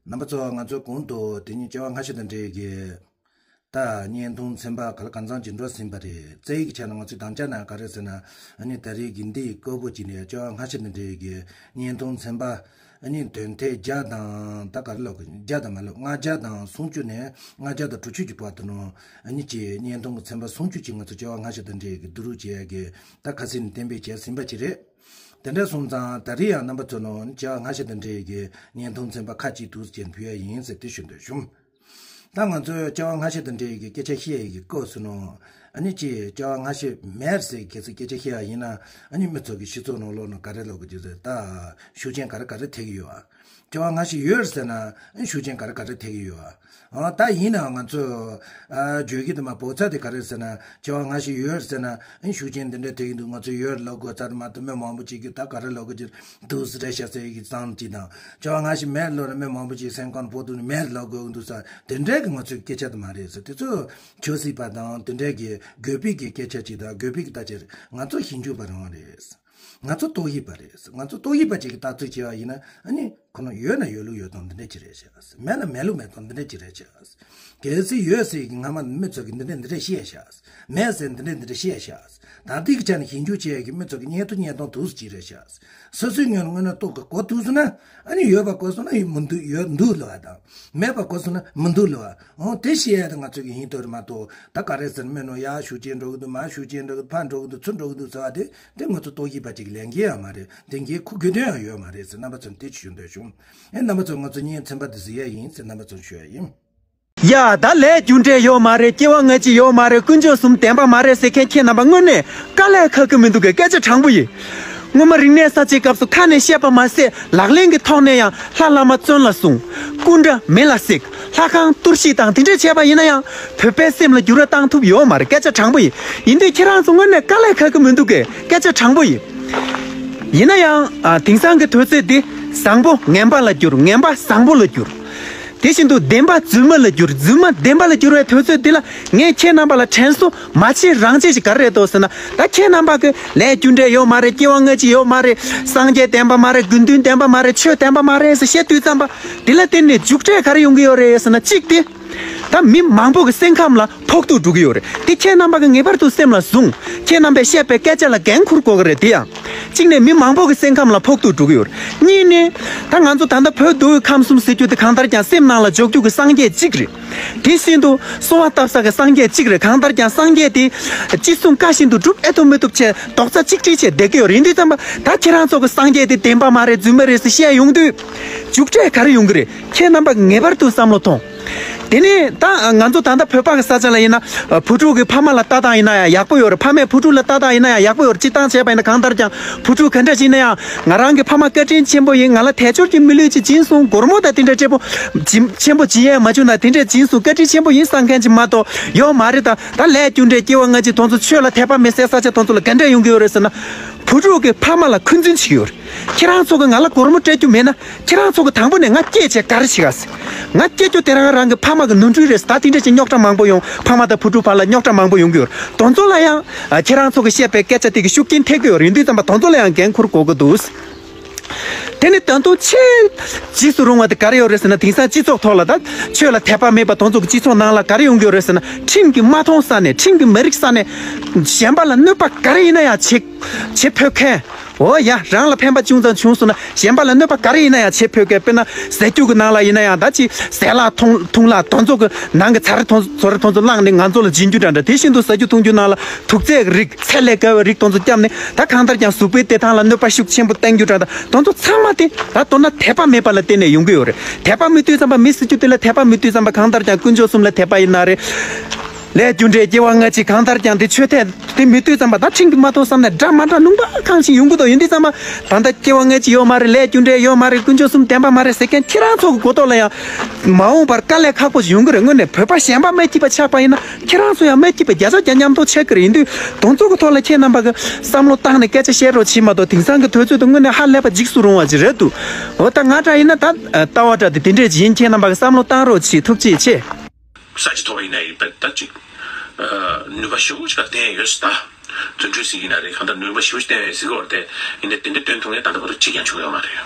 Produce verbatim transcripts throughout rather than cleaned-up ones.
རྣམ་པ་ཚོ། ང་ཚོ་གོང་དུ་དེ་ཉིན་སྐྱེ་བ་སྔ་ཕྱི་དང་འབྲེལ་གྱི་ད་བརྙན་ཐུང་ཚན་པ་ག་ལ་གང་འཚམ་ཅིག་འགྲོ་ཟིན་པ་རེད། རྩ་ཡིག་གི་ཆ་ནས་ང་ཚོས་དམ་བཅའ་ན་ག་རེ་ཟེར་ན། ཨ་ནི་ད་རེས་ཀྱི་འདིའི་སྐོར་པོ་གཅིག་ནས་སྐྱེ་བ་སྔ་ཕྱི་དང་འབྲེལ་གྱི་བརྙན་ཐུང་ཚན་པ། ཨ་ནི་དོན་ཐེངས་བརྒྱ་དང་ད་ག་རེ་ལབ་དགོས། བརྒྱ་དང་མ་ལབ། ལྔ་བརྒྱ་དང་སུམ་ཅུ་ནས་ལྔ་བརྒྱ་དང་དྲུག་ཅུ་གྱི་བར་དུ་ནང་ཨ་ནི་ཀྱི་བརྙན་ཐུང་གི་ཚན་པ་སུམ་ཅུ་ཅིག་ང་ཚོ་སྐྱེ་བ་སྔ་ཕྱི་དང་འབྲེལ་གྱི་བསྡུ་རུབ་བྱེད་ཡ་གི་ད་ཁ་སང་ནས་གཏན་འབེབས་བྱས་ཟིན་པ་ཅིག་རེད། དེ་འདྲ་སོང་ཙང་ད་རེས་ཡང་རྣམ་པ་ཚོ་ནང་སྐྱེ་བ་སྔ་ཕྱི་དང་འབྲེལ་གྱི་བརྙན་ཐུང་ཚན་པ་ཁག་ཅིག་འདུག་ཟེར་ཕུལ་ཡ་ཡིན་ཟེར་དེ་ཞུ་འདོད་བྱུང་། ད་ང་ཚོས་སྐྱེ་བ་སྔ་ཕྱི་དང་འབྲེལ་གྱི་སྐད་ཆ་བཤད་ཡ་གི་སྐབས་སུ་ནང་ཨ་ནི་ཅིག་སྐྱེ་བ་སྔ་ཕྱི་མེད་ཟེར་གལ་སྲིད་སྐད་ཆ་བཤད་ཡ་ཡིན་ན། ཨ་ནི་མི་ཚོ་གི་སྤྱི་ཚོགས་ནང་ལོགས་ནང་ག་རེ་ལབ་དགོས་ཀྱི་རེད། ད་ཤུགས་རྐྱེན་ག་རེ་ག་རེ་ཐེབས་ཀྱི་ཡོད་ཨ། སྐྱེ་བ་སྔ་ཕྱི་ཡོད་ཟེར་ན་ཨ་ནི་ཤུགས་རྐྱེན་ག་རེ་ག་རེ་ཐེབས་ཀྱི་ཡོད་ཨ། ཨ་ད་ཡིན་ནའང་ང་ཚོས་ཨ་བརྗོད་ཀྱི་དེ་མ་བོག་ཚ་དེ་ག་རེ་ཟེར་ན། སྐྱེ་བ་སྔ་ཕྱི་ཡོད་ཟེར་ན་ཨ་ནི་ཤུགས་རྐྱེན་དེ་འདྲ་ཐེབས་ཀྱི་འདུག་ང་ཚོས་ཡོད་ལབ་དགོས་ཚར་མ་གཏོགས་མི་མང་པོ་ཅིག་གིས་ད་ག་རེ་ལབ་དགོས་ཀྱི་འདུག་ཟེར་བཤད་ས་ཡི་གི་གཙང་གཅིག་དང་། སྐྱེ་བ་སྔ་ཕྱི་མེད་ལབ་ན་མི་མང་པོ་ཅིག་སེམས་ཁམས་ཕོག་ཐུག་ནས་མེད་ལབ་དགོས་ཀྱི་འདུག་ས། དེ་འདྲའི་གི་ང་ཚོའི་སྐད་ཆ་དེ་མ་རེད་ཟེར། དེ་ཚོ་ཆབ་སྲིད་པ་དང་དེ་འདྲའི་གི་དགོས་པའི་གི་སྐད་ཆ་ཅིག་དང་དགོས་པའི་གི་ད་ཅིག་རེད། ང་ཚོ་ཞིབ་འཇུག་པ་རང་རེད། ང་ཚོ་ཏོག་དབྱིབས་པ་རེད། ང་ཚོ་ཏོག་དབྱིབས་པ་ཅིག་གི་ལྟ་ཚུལ་བྱས་པ་ཡིན་ན་ཨ་ནི་ཁོ་ན་ཡོད་ན་ཡོད་ལུགས་ཡོད་སྟངས་འདི་འདྲ་ཅིག་རེད་བྱས། མེད་ན་མེད་ལུགས་མེད་སྟངས་འདི་འདྲ་ཅིག་རེད་བྱས། གལ་སྲིད་ཡོད་ཟེར་གི་སྔ་མ་མི་ཚོ་གི་འདི་འདྲ་འདི་འདྲ་བཤད་བྱས། མེད་ཟེར་འདི་འདྲ་འདི་འདྲ་བཤད་བྱས། ད་ལྟའི་གི་ཆ་ནས་ཞིབ་འཇུག་བྱས་ཡ་གི་མི་ཚོ་གི་བརྙན་ཐུང་བརྙན་ཐུང་དུས་སུ་ཅིག་རེད་བྱས། སོ་སོའི་ངོས་ནས་དངོས་གནས་རྟོགས་གི་གོ་དུས་སུ་ན་ཨ་ནི་ཡོད་པ་གོ་སོང་ན་ཡིན་མི་འདུག་ཡོད་འདུག་ལབ་པ་དང་། མེད་པ་གོ་སོང་ན་མི་འདུག་ལབ་པ། འོ་དེ་བཤད་ཡ་དེ་ང་ཚོ་གི་ཡིན་དོ་རེད་མ་གཏོགས། ད་ག་རེ་ཟེར་མི་ནོ་ཡ་ཤུགས་རྐྱེན་འགྲོ་གི་འདུག་མ་ཤུགས་རྐྱེན་འགྲོ་གི་འདུག་ཕར་འགྲོ་གི་འདུག་ཚུར་འགྲོ་གི་འདུག་ཟེར་བ་དེ། དེ་ང་ཚོ་ཏོག་དབྱིབས་པ་ཅིག་ལས་འགན་ཡང་མ་རེད། དེ་འགན་འཁུར་དགོས་དོན་ཡང་ཡོད་མ་རེད་ཟེར་རྣམ་པ་ཚོར་དེ་ཞུ་འདོད་བྱུང་། ཨེ་རྣམ་པ་ཚོ་ང་ཚོ་བརྙན་ཚན་པ་འདི་གཟིགས་ཡ་ཡིན་ཟེར་རྣམ་པ་ཚོར་ཞུ་ཡ་ཡིན། ཡ་ད་ལས་རྒྱུ་འབྲས་ཡོད་མ་རེད། སྐྱེ་བ་སྔ་ཕྱི་ཡོད་མ་རེད། དཀོན་མཆོག་གསུམ་བདེན་པ་མ་རེད་ཟེར་མཁན་ཁྱེད་རྣམ་པ་དངོས་གནས་དཀའ་ལས་ཁག་གི་མི་འདུག་གས། སྐད་ཆ་དྲང་པོ་ཡིན། སྔོན་མ་རིག་གནས་གསར་བརྗེའི་སྐབས་སུ་ཁ་ནས་བཤད་པ་མ་ཟད་ལག་ལེན་གྱི་ཐོག་ནས་ཡང་ལྷ་བླ་མ་བཙོན་ལ་བཟུང་། སྐུ་འདྲ་མེ་ལ་བསྲེགས། ལྷ་ཁང་གཏོར་བཤིག་དང་དེ་འདྲས་བྱས་པ་ཡིན་ན་ཡང་བོད་པའི་སེམས་ལ་འགྱུར་བ་བཏང་ཐུབ་ཡོད་མ་རེད། སྐད་ཆ་དྲང་པོ་ཡིན། ཡིན་དུས་ཁྱེད་རང་ཚོ་དངོས་གནས་དཀའ་ལས་ཁག་གི་མི་འདུག་གས། སྐད་ཆ་དྲང་པོ་ཡིན། ཡིན་ན་ཡང་ཨ་དེང་སང་གི་དུས་ཚོད་འདི་བཟང་པོ་ངན་པ་ལ་འགྱུར། ངན་པ་བཟང་པོ་ལ་འགྱུར། དེ་བཞིན་དུ་བདེན་པ་རྫུན་མ་ལ་འགྱུར། རྫུན་མ་བདེན་པ་ལ་འགྱུར་བའི་དུས་ཚོད་འདི་ལ་ངས་ཁྱེད་རྣམ་པ་ལ་དྲན་གསོ་མ་བྱེད་རང་བྱེད་ཅིག་ག་རེ་རེད་འདུག་ཟེར་ན། ད་ཁྱེད་རྣམ་པ་གི་ལས་རྒྱུ་འབྲས་ཡོད་མ་རེད། སྐྱེ་བ་སྔ་ཕྱི་ཡོད་མ་རེད། སངས་རྒྱས་བདེན་པ་མ་རེད། དགེ་འདུན་བདེན་པ་མ་རེད། ཆོས་བདེན་པ་མ་རེད་ཟེར་བཤད་དུས་ཙམ་པ་འདི་ལ་བརྟེན་ནས་མཇུག་འབྲས་ག་རེ་ཡོང་གི་ཡོད་རེད་ཟེར་ན། གཅིག་དེ་ད་མི་མང་པོ་གི་སེམས་ཁམས་ལ་ཕོག་ཐུག་འགྲོ་གི་ཡོད་རེད། དེ་ཁྱེད་རྣམ་པ་གི་ངེས་པར་དུ་སེམས་ལ་བཟུང་། ཁྱེད་རྣམ་པས་བཤད་པའི་སྐད་ཆ་ལ་འགན་འཁུར་དགོས་ཀྱི་རེད། དེ་ཡང་གཅིག་ནས་མི་མང་པོ་གི་སེམས་ཁམས་ལ་ཕོག་ཐུག་འགྲོ་གི་ཡོད་རེད། གཉིས་ནས་ད་ང་ཚོ་ད་ལྟ་བོད་འདུལ་བའི་ཁམས་གསུམ་ཟེར་རྒྱུ་དེ་གང་ལྟར་ཀྱང་སེམས་ནང་ལ་འཇོག་རྒྱུ་གི་སངས་རྒྱས་གཅིག་རེད། དེ་བཞིན་དུ་གསོལ་བ་བཏབ་ས་གི་སངས་རྒྱས་གཅིག་རེད། གང་ལྟར་ཀྱང་སངས་རྒྱས་དེ་ཅི་གསུང་བཀའ་བཞིན་དུ་སྒྲུབ་ཨེ་ཐུབ་མི་ཐུབ་བྱས་རྡོག་རྩ་གཅིག་སྒྲིལ་བྱས་བསྡད་ཀྱི་ཡོད་རེད། ཡིན་དུས་ཙམ་པ་ད་ཁྱེད་རང་ཚོ་གི་སངས་རྒྱས་དེ་བདེན་པ་མ་རེད། རྫུན་མ་རེད་ཟེར་བཤད་ཡོང་དུས་མཇུག་འབྲས་ག་རེ་ཡོང་གི་རེད། ཁྱེད་རྣམ་པ་ངེས་པར་དུ་བསམ་བློ་ཐོངས། དེ་ནས་ད་ང་ཚོ་ད་ལྟ་བོད་པ་གི་ས་ཆ་ལ་ཡིན་ན་བུ་ཕྲུག་གི་ཕ་མ་ལ་ལྟ་སྟངས་ཡིན་ན་ཡང་ཡག་པོ་ཡོད་རེད། ཕ་མས་བུ་ཕྲུག་ལ་ལྟ་སྟངས་ཡིན་ན་ཡང་ཡག་པོ་ཡོད་རེད། སྤྱིར་བཏང་བྱས་པ་ཡིན་ན་གང་ལྟར་ཀྱང་བུ་ཕྲུག་ག་འདྲ་ཞིག་ཡིན་ན་ཡང་ང་རང་གི་ཕ་མ་བཀའ་དྲིན་ཆེན་པོ་ཡིན། ང་ལ་དལ་འབྱོར་གྱི་མི་ལུས་ཅིག་སྦྱིན་སོང་། སྒོར་མོ་དང་དེ་འདྲ་ཆེན་པོ་སྦྱིན་ཆེན་པོ་སྦྱིན་ཡས་མ་བྱུང་ན་དེ་འདྲས་སྦྱིན་སོང་། བཀའ་དྲིན་ཆེན་པོ་ཡིན་བསམ་མཁན་ཅིག་མ་གཏོགས་ཡོད་མ་རེད། ད་ད་ལས་རྒྱུ་འབྲས་སྐྱེ་བ་སྔ་ཕྱི་དེ་ཚོ་ཆོས་ལ་དད་པ་མེད་སའི་ས་ཆ་དེ་ཚོ་ལ་ག་འདྲས་ཡོང་གི་ཡོད་རེད་ཟེར་ན། བུ་ཕྲུག་གི་ཕ་མ་ལ་འཁོན་འཛིན་བྱེད་ཀྱི་ཡོད་རེད། ཁྱེད་རང་ཚོ་གི་ང་ལ་སྒོར་མོ་སྤྲད་རྒྱུ་མེད་ན། ཁྱེད་རང་ཚོ་གི་དང་པོ་ནས་ང་སྐྱེས་བྱས་ག་རེ་བྱེད་ག་ཟེར། ང་སྐྱེ་རྒྱུ་དེ་རང་རང་གི་ཕ་མ་གི་ནོར་འཁྲུལ་རེད་ཟེར། ད་དེ་འདྲ་ཅིག་རྙོག་དྲ་མང་པོ་ཡོང་། ཕ་མ་དང་བུ་ཕྲུག་བར་ལ་རྙོག་དྲ་མང་པོ་ཡོང་གི་ཡོད་རེད། དེ་ཚོ་ལ་ཡང་ཨ་ཁྱེད་རང་ཚོ་གི་བཤད་པའི་སྐད་ཆ་དེ་གི་ཤུགས་རྐྱེན་ཐེབས་ཀྱི་ཡོད་རེད། ཡིན་དུས་ཙམ་པ་དེ་ཚོ་ལ་ཡང་འགན་འཁུར་དགོས་ཀྱི་འདུག། དེ་ནི་ད་དུང་ཆེས་འཇིགས་སུ་རུང་བ་དེ་ག་རེ་ཡོད་རེད་ཟེར་ན། དེང་སང་སྤྱི་ཚོགས་ཐོག་ལ་ད་ཆོས་ལ་དད་པ་མེད་པ་དེ་ཚོ་གི་སྤྱི་ཚོགས་ནང་ལ་ག་རེ་ཡོང་གི་ཡོད་རེད་ཟེར་ན། ཁྲིམས་ཀྱིས་མ་མཐོང་ས་ནས། ཁྲིམས་ཀྱིས་མ་རིག་ས་ནས། གཞན་པ་ལ་གནོད་པ་ག་རེ་ཡིན་ན་ཡང་བྱེད་བྱེད་ཕོད་མཁན། འོ་ཡ། རང་ལ་ཕན་པ་ཅུང་ཙམ་བྱུང་སོང་ན་གཞན་པ་ལ་གནོད་པ་ག་རེ་ཡིན་ན་ཡང་བྱེད་ཕོད་མཁན། དཔེར་ན་ཟས་རྒྱུ་གི་ནང་ལ་ཡིན་ན་ཡང་ད་ཅི་ཟས་ལྷག་འཐུང་འཐུང་ལྷག་དེ་ཚོ་གི་ནང་གི་ཚ་རེ་དེ་ཚོ་རེ་དེ་ཚོ་བླངས་ནས་ང་ཚོ་ལ་སྦྱིན་རྒྱུ་འདྲ་འདྲ། དེ་བཞིན་དུ་ཟ་རྒྱུ་འཐུང་རྒྱུ་ནང་ལ་དུག་རྫས་ཀྱི་རིགས། ཚད་ལས་བརྒལ་བའི་རིགས་དེ་ཚོ་བརྒྱབ་ནས་ད་གང་ལྟར་ཀྱང་གཟུགས་པོའི་བདེ་ཐང་ལ་གནོད་པ་ཤུགས་ཆེན་པོ་བཏང་རྒྱུ་འདྲ་འདྲ། དེ་ཚོ་ཚང་མ་དེ་ད་མདོར་ན་དད་པ་མེད་པ་ལ་བརྟེན་ནས་ཡོང་གི་ཡོད་རེད། དད་པ་མེད་དུས་ཙམ་པ། མི་ཟེར་རྒྱུ་དེ་ལ་དད་པ་མེད་དུས་ཙམ་པ་གང་ལྟར་ཀྱང་དཀོན་མཆོག་གསུམ་ལ་དད་པ་ཡིན་ན་རེད། ལས་རྒྱུ་འབྲས་སྐྱེ་བ་སྔ་ཕྱི་གང་ལྟར་ཀྱང་དེ་ཆོས་ཐད་དེ་མེད་དུས་ཙམ་པ། ད་ཁྲིམས་ཀྱིས་མ་མཐོང་བསམ་ནས་འདྲ་མ་འདྲ་ལུང་པ་གང་ཞིག་ཡོང་གི་འདུག། ཡིན་དུས་ཙམ་པ་ད་ལྟ་སྐྱེ་བ་སྔ་ཕྱི་ཡོད་མ་རེད། ལས་རྒྱུ་འབྲས་ཡོད་མ་རེད། དཀོན་མཆོག་གསུམ་བདེན་པ་མ་རེད་ཟེར་མཁན་ཁྱེད་རང་ཚོ་གི་མགོ་ཐོག་ལ་ཡང་མ་འོངས་པར་དཀའ་ལས་ཁག་པོ་ཞིག་ཡོང་གི་རེད། དངོས་གནས་བོད་པ་གཞན་པ་སྨད་ཀྱི་པ་ཆགས་པ་ཡིན་ན་ཁྱེད་རང་ཚོ་ཡང་སྨད་ཀྱི་པ་བརྒྱ་ཆ་བརྒྱ་མཉམ་དུ་ཆགས་ཀྱི་རེད། ཡིན་དུས་དེ་ཚོ་གི་ཐོག་ལ་ཁྱེད་རྣམ་པ་གི་བསམ་བློ་བཏང་ནས་སྐད་ཆ་བཤད་རོགས་བྱེད་མ་གཏོགས། དེང་སང་གི་དུས་ཚོད་དུ་དངོས་གནས་ཧ་ལས་པ་འཇིགས་སུ་རུང་བ་ཞིག་རེད་འདུག། འོ་ད་ང་འདྲ་ཡིན་ན་ད་ལྟ་བ་འདྲ་དེ་དེ་འདྲས་ཅིག་ཡིན། ཁྱེད་རྣམ་པ་གི་བསམ་བློ་བཏང་རོགས་བྱེད། ཐུགས་རྗེ་ཆེ། ས་ཆ་ཐོག་ཡིན་ན་ཡིན་པ་ད་ཅིག་ནུས་པ་ཞེ་པོ་ཅིག་བསྟན་ཡོད་ས། ད་བརྩོན་འགྲུས་ཟིག་ཡིན་ན་རེད། གང་ལྟར་ནུས་པ་ཞེ་པོ་ཅིག་བསྟན་ཡོད་ཟིག་གོ་རེད། དེ་ཡིན་ནའི་དེ་འདྲ་བསྟན་ཐུབ་མཁན་ད་ལྟ་བར་དུ་གཅིག་ཀྱང་བྱུང་ཡོད་མ་རེད།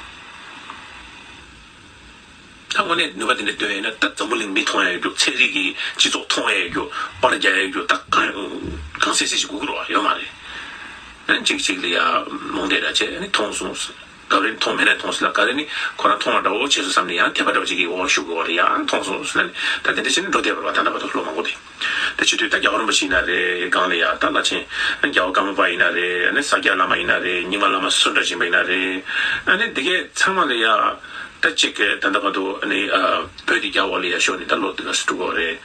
ད་ དངོས་གནས་ནུས་པ་དེ་འདྲ་འདོན་ཡས་ན་ད་འཛམ་བུ་གླིང་མི་མཐོང་ཡས་རྒྱུ། ཚན་རིག་གི་སྤྱི་ཚོགས་མཐོང་ཡས་རྒྱུ། པར་རྒྱག་ཡས་རྒྱུ། ད་གང་གང་སེ་སེ་ཞིག་དགོས་ཀྱི་རེད་བ། ཡོད་མ་རེད། ཨ་གཅིག་གཅིག་ལ་ཡ་རྨོངས་དད་ར་བྱས་ནས་མཐོང་སོང་། སྐབས་རེ་མཐོང་མེད་ན་མཐོང་སྲིད་ལ། ག་རེ་ནི་ཁོ་རང་མཐོང་བ་འདྲ་བོ་བྱས་སོང་བསམ་ནས་ཡང་དད་པ་འདྲ་བོ་ཅིག་གི་འོག་ཞུགས་དགོས་པ་རེད། ཡང་མཐོང་སོང་ཟེར་ནས་ད་དེ་འདྲ་བྱས་ནས་འགྲོ་བསྡད་པ་རེད་བ། ད་ལྟ་བར་དུ་ལོ་མང་པོ་དེ། དེ་བྱེད་དུས་ད་རྒྱལ་བ་རིན་པོ་ཆེ་ཡིན་ན་རེད། སྒང་ལ་ཡ་ད་བླ་ཆེན་རྒྱལ་བ་ཀརྨ་པ་ཡིན་ན་རེད། ཨ་ནི་ས་སྐྱ་བླ་མ་ཡིན་ན་རེད། རྙིང་མ་བླ་མ་སུ་འདྲ་ཡིན་པ་ཡིན་ན་རེད། ཨ་ནི་འདི་གས་ཚང་མ་ལ་ཡ་ད་ཅིག་ད་ལྟ་བར་དུ་ཨ་ནི་བོད་དེ་རྒྱ་འོག་ལ་ཡ་ཤོར་ནས་ད་ལོ་འདི་ག་ཙམ་འགྲོ་གི་ཡོད་རེད།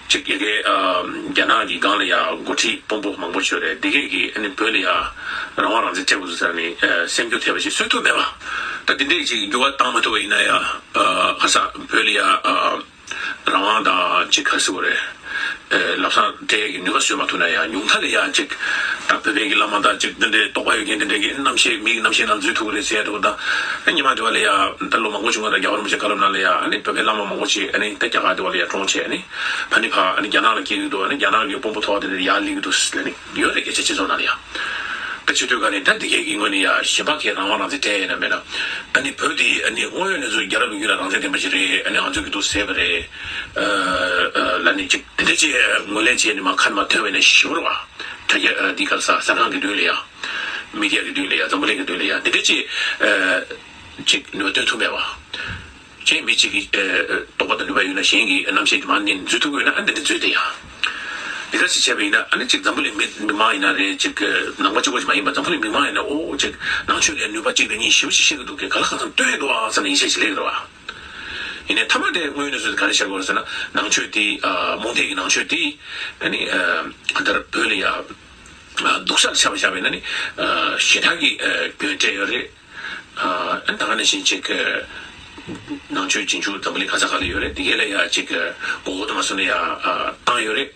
ཅིག་ཡ་གི་རྒྱ་ནག་གི་སྒང་ལ་ཡ་འགོ་ཁྲིད་དཔོན་པོ་མང་པོ་ཅིག་ཡོད་རེད། འདི་གས་ཀྱིས་ཨ་ནི་བོད་ལ་ཡ་རང་དབང་རང་བཙན་སྤྲད་དགོས་ཟེར་ནས་སེམས་འགྱུར་ཐེབས་པ་ཞིག་བཟོ་ཐུབ་མེད་པ། ད་འདི་འདྲས་ཅིག་འགྱུར་བ་བཏང་མ་ཐུབ་པ་ཡིན་ན་ཡ་ཁ་ས་བོད་ལ་ཡ་རང་དབང་དང་ཅིག་ག་རེ་ཟེར་དགོས་རེད། ལམ་སང་སྤྲད་ཀྱི་ནུས་པ་བཟོས་མ་ཐུབ་ན་ཡང་ཉུང་མཐའ་ལ་ཡང་ཅིག་ད་བོད་པའི་གི་བླ་མ་དང་ཅིག་འདི་འདྲའི་དོགས་པ་ཡོད་མཁན་འདི་འདྲའི་གི་རྣམ་ཤེས་མིའི་རྣམ་ཤེས་ནང་འཛུལ་ཐུབ་ཀྱི་རེད་ཟེར་ཡ་འདུག་ད་ཉི་མ་དེ་བ་ལ་ཡང་ད་ལོ་མང་པོ་བྱུང་བ་དང་རྒྱལ་བ་རིན་པོ་ཆེ་བཀའ་སློབ་ནང་ལ་ཡང་ཨ་ནི་བོད་པའི་བླ་མ་མང་པོ་ཅིག་ཨ་ནི་ད་རྒྱ་གར་དེ་བ་ལ་ཡང་གྲོངས་བྱས་ཨ་ནི་ཕ་ནི་ཕ་ཨ་ནི་རྒྱ་ནག་ལ་སྐྱེལ་གི་འདུག་ཨ་ནི་རྒྱ་ནག་གི་དཔོན་པོ་ཐོག་དེ་འདྲ་ཡར་སླེབས་ཀྱི་འདུག་ཟེར་ནས་ཡོད་རེད། རྒྱལ་སྤྱིའི་སྤྱི་ཚོགས་ནང་ལ་ཡང་ད་བྱེད་དུས་ག་ནས་ད་འདི་གས་ཀྱི་ངོས་ནས་ཡང་གཞན་པ་གས་རང་དབང་རང་བཙན་སྤྲད་ཡོད་ན་མེད་ན། ཨ་ནི་བོད་འདི་ཨ་ནི་དངོས་ཡོད་གནས་ཚུལ་རྒྱལ་རབས་ཀྱི་ཡུལ་ལ་རང་བཙན་ལྡན་པ་ཞིག་རེད། ཨ་ནི་ང་ཚོ་གི་འདུག་ཟེར་བ་རེད། ཨ་ལ་ནི་ཅིག་དེ་འདྲ་ཅིག་ངོས་ལེན་བྱས་ནས་མ་ཁ་ནས་མ་ཐོན་པ་ནས་ཞེ་པོ་རེད་བ། དྲ་རྒྱ་འདི་ག་ས་གསར་ཁང་གི་མདུན་ལ་ཡ། མི་ཌི་ཡ་གི་མདུན་ལ་ཡ། འཛམ་བུ་གླིང་གི་མདུན་ལ་ཡ། དེ་འདྲ་ཅིག་ཅིག་ནུས་པ་སྟོན་ཐུབ་མེད་བ། གཅིག་མི་གཅིག་གིས་ཨ་རྟོགས་པ་དང་ནུས་པ་ཡོད་ན་གཞན་གྱི་རྣམ་ཤེས་དེ་མར་ནས་འཛུལ་ཐུབ་ཀྱི་ཡོད་ན་ཨ་འདི་འདྲ་འཛུལ་དེ་ཡང་། འདི་ག་ཞིག་བྱས་པ་ཡིན་ན་ཨ་ནི་གཅིག་འཛམ་བུ་གླིང་མི་མི་མང་ཡིན་ན་རེད། གཅིག་ནང་པ་གཅིག་པོ་ཞིག་མ་ཡིན་པ་འཛམ་བུ་གླིང་མི་མང་ཡིན་ན་ཨོ་གཅིག་ནང་ཆོས་ལ་ནུས་པ་གཅིག་དང་གཉིས་ཞེ་པོ་ཞིག་ཤེས་ཀྱི་འདུག་གས། ག་ལ་གང་འཚམ་སྟོན་ཡོད་འདུག་ཨ་ཟེར་ནས་ཡིད་ཆེས་ཞིག་སླེབས་ཀྱི་རེད་བ། ཡིན་ནའི་མཐའ་མ་དེ་དངོས་ཡོད་གནས་ཚུལ་དེ་ག་རེ་ཤར་གྱི་ཡོད་རེད་ཟེར་ན་ནང་ཆོས་དེ་ཨ་རྨོངས་དད་ཀྱི་ནང་ཆོས་དེ་ཨ་ནི་ཨ་ག་འདྲ་བོད་ལ་ཡ་སྡུག་ས་ལ་ཆགས་པ་ཆགས་པས་ན་ནི་ཨ་ཞེ་དྲག་གི་ཨ་སྐྱོན་སྤྲད་ཡོད་རེད། ཨ་ད་ག་ནང་བཞིན་ཅིག་ནང་ཆོས་རྗེས་འཇུག་འཛམ་བུ་གླིང་ག་ས་ག་ལ་ཡོད་རེད། དེ་གས་ལ་ཡ་ཅིག་མགོ་སྐོར་དུ་མ་སོང་ན་ཡ་བཏང་ཡོད་རེད།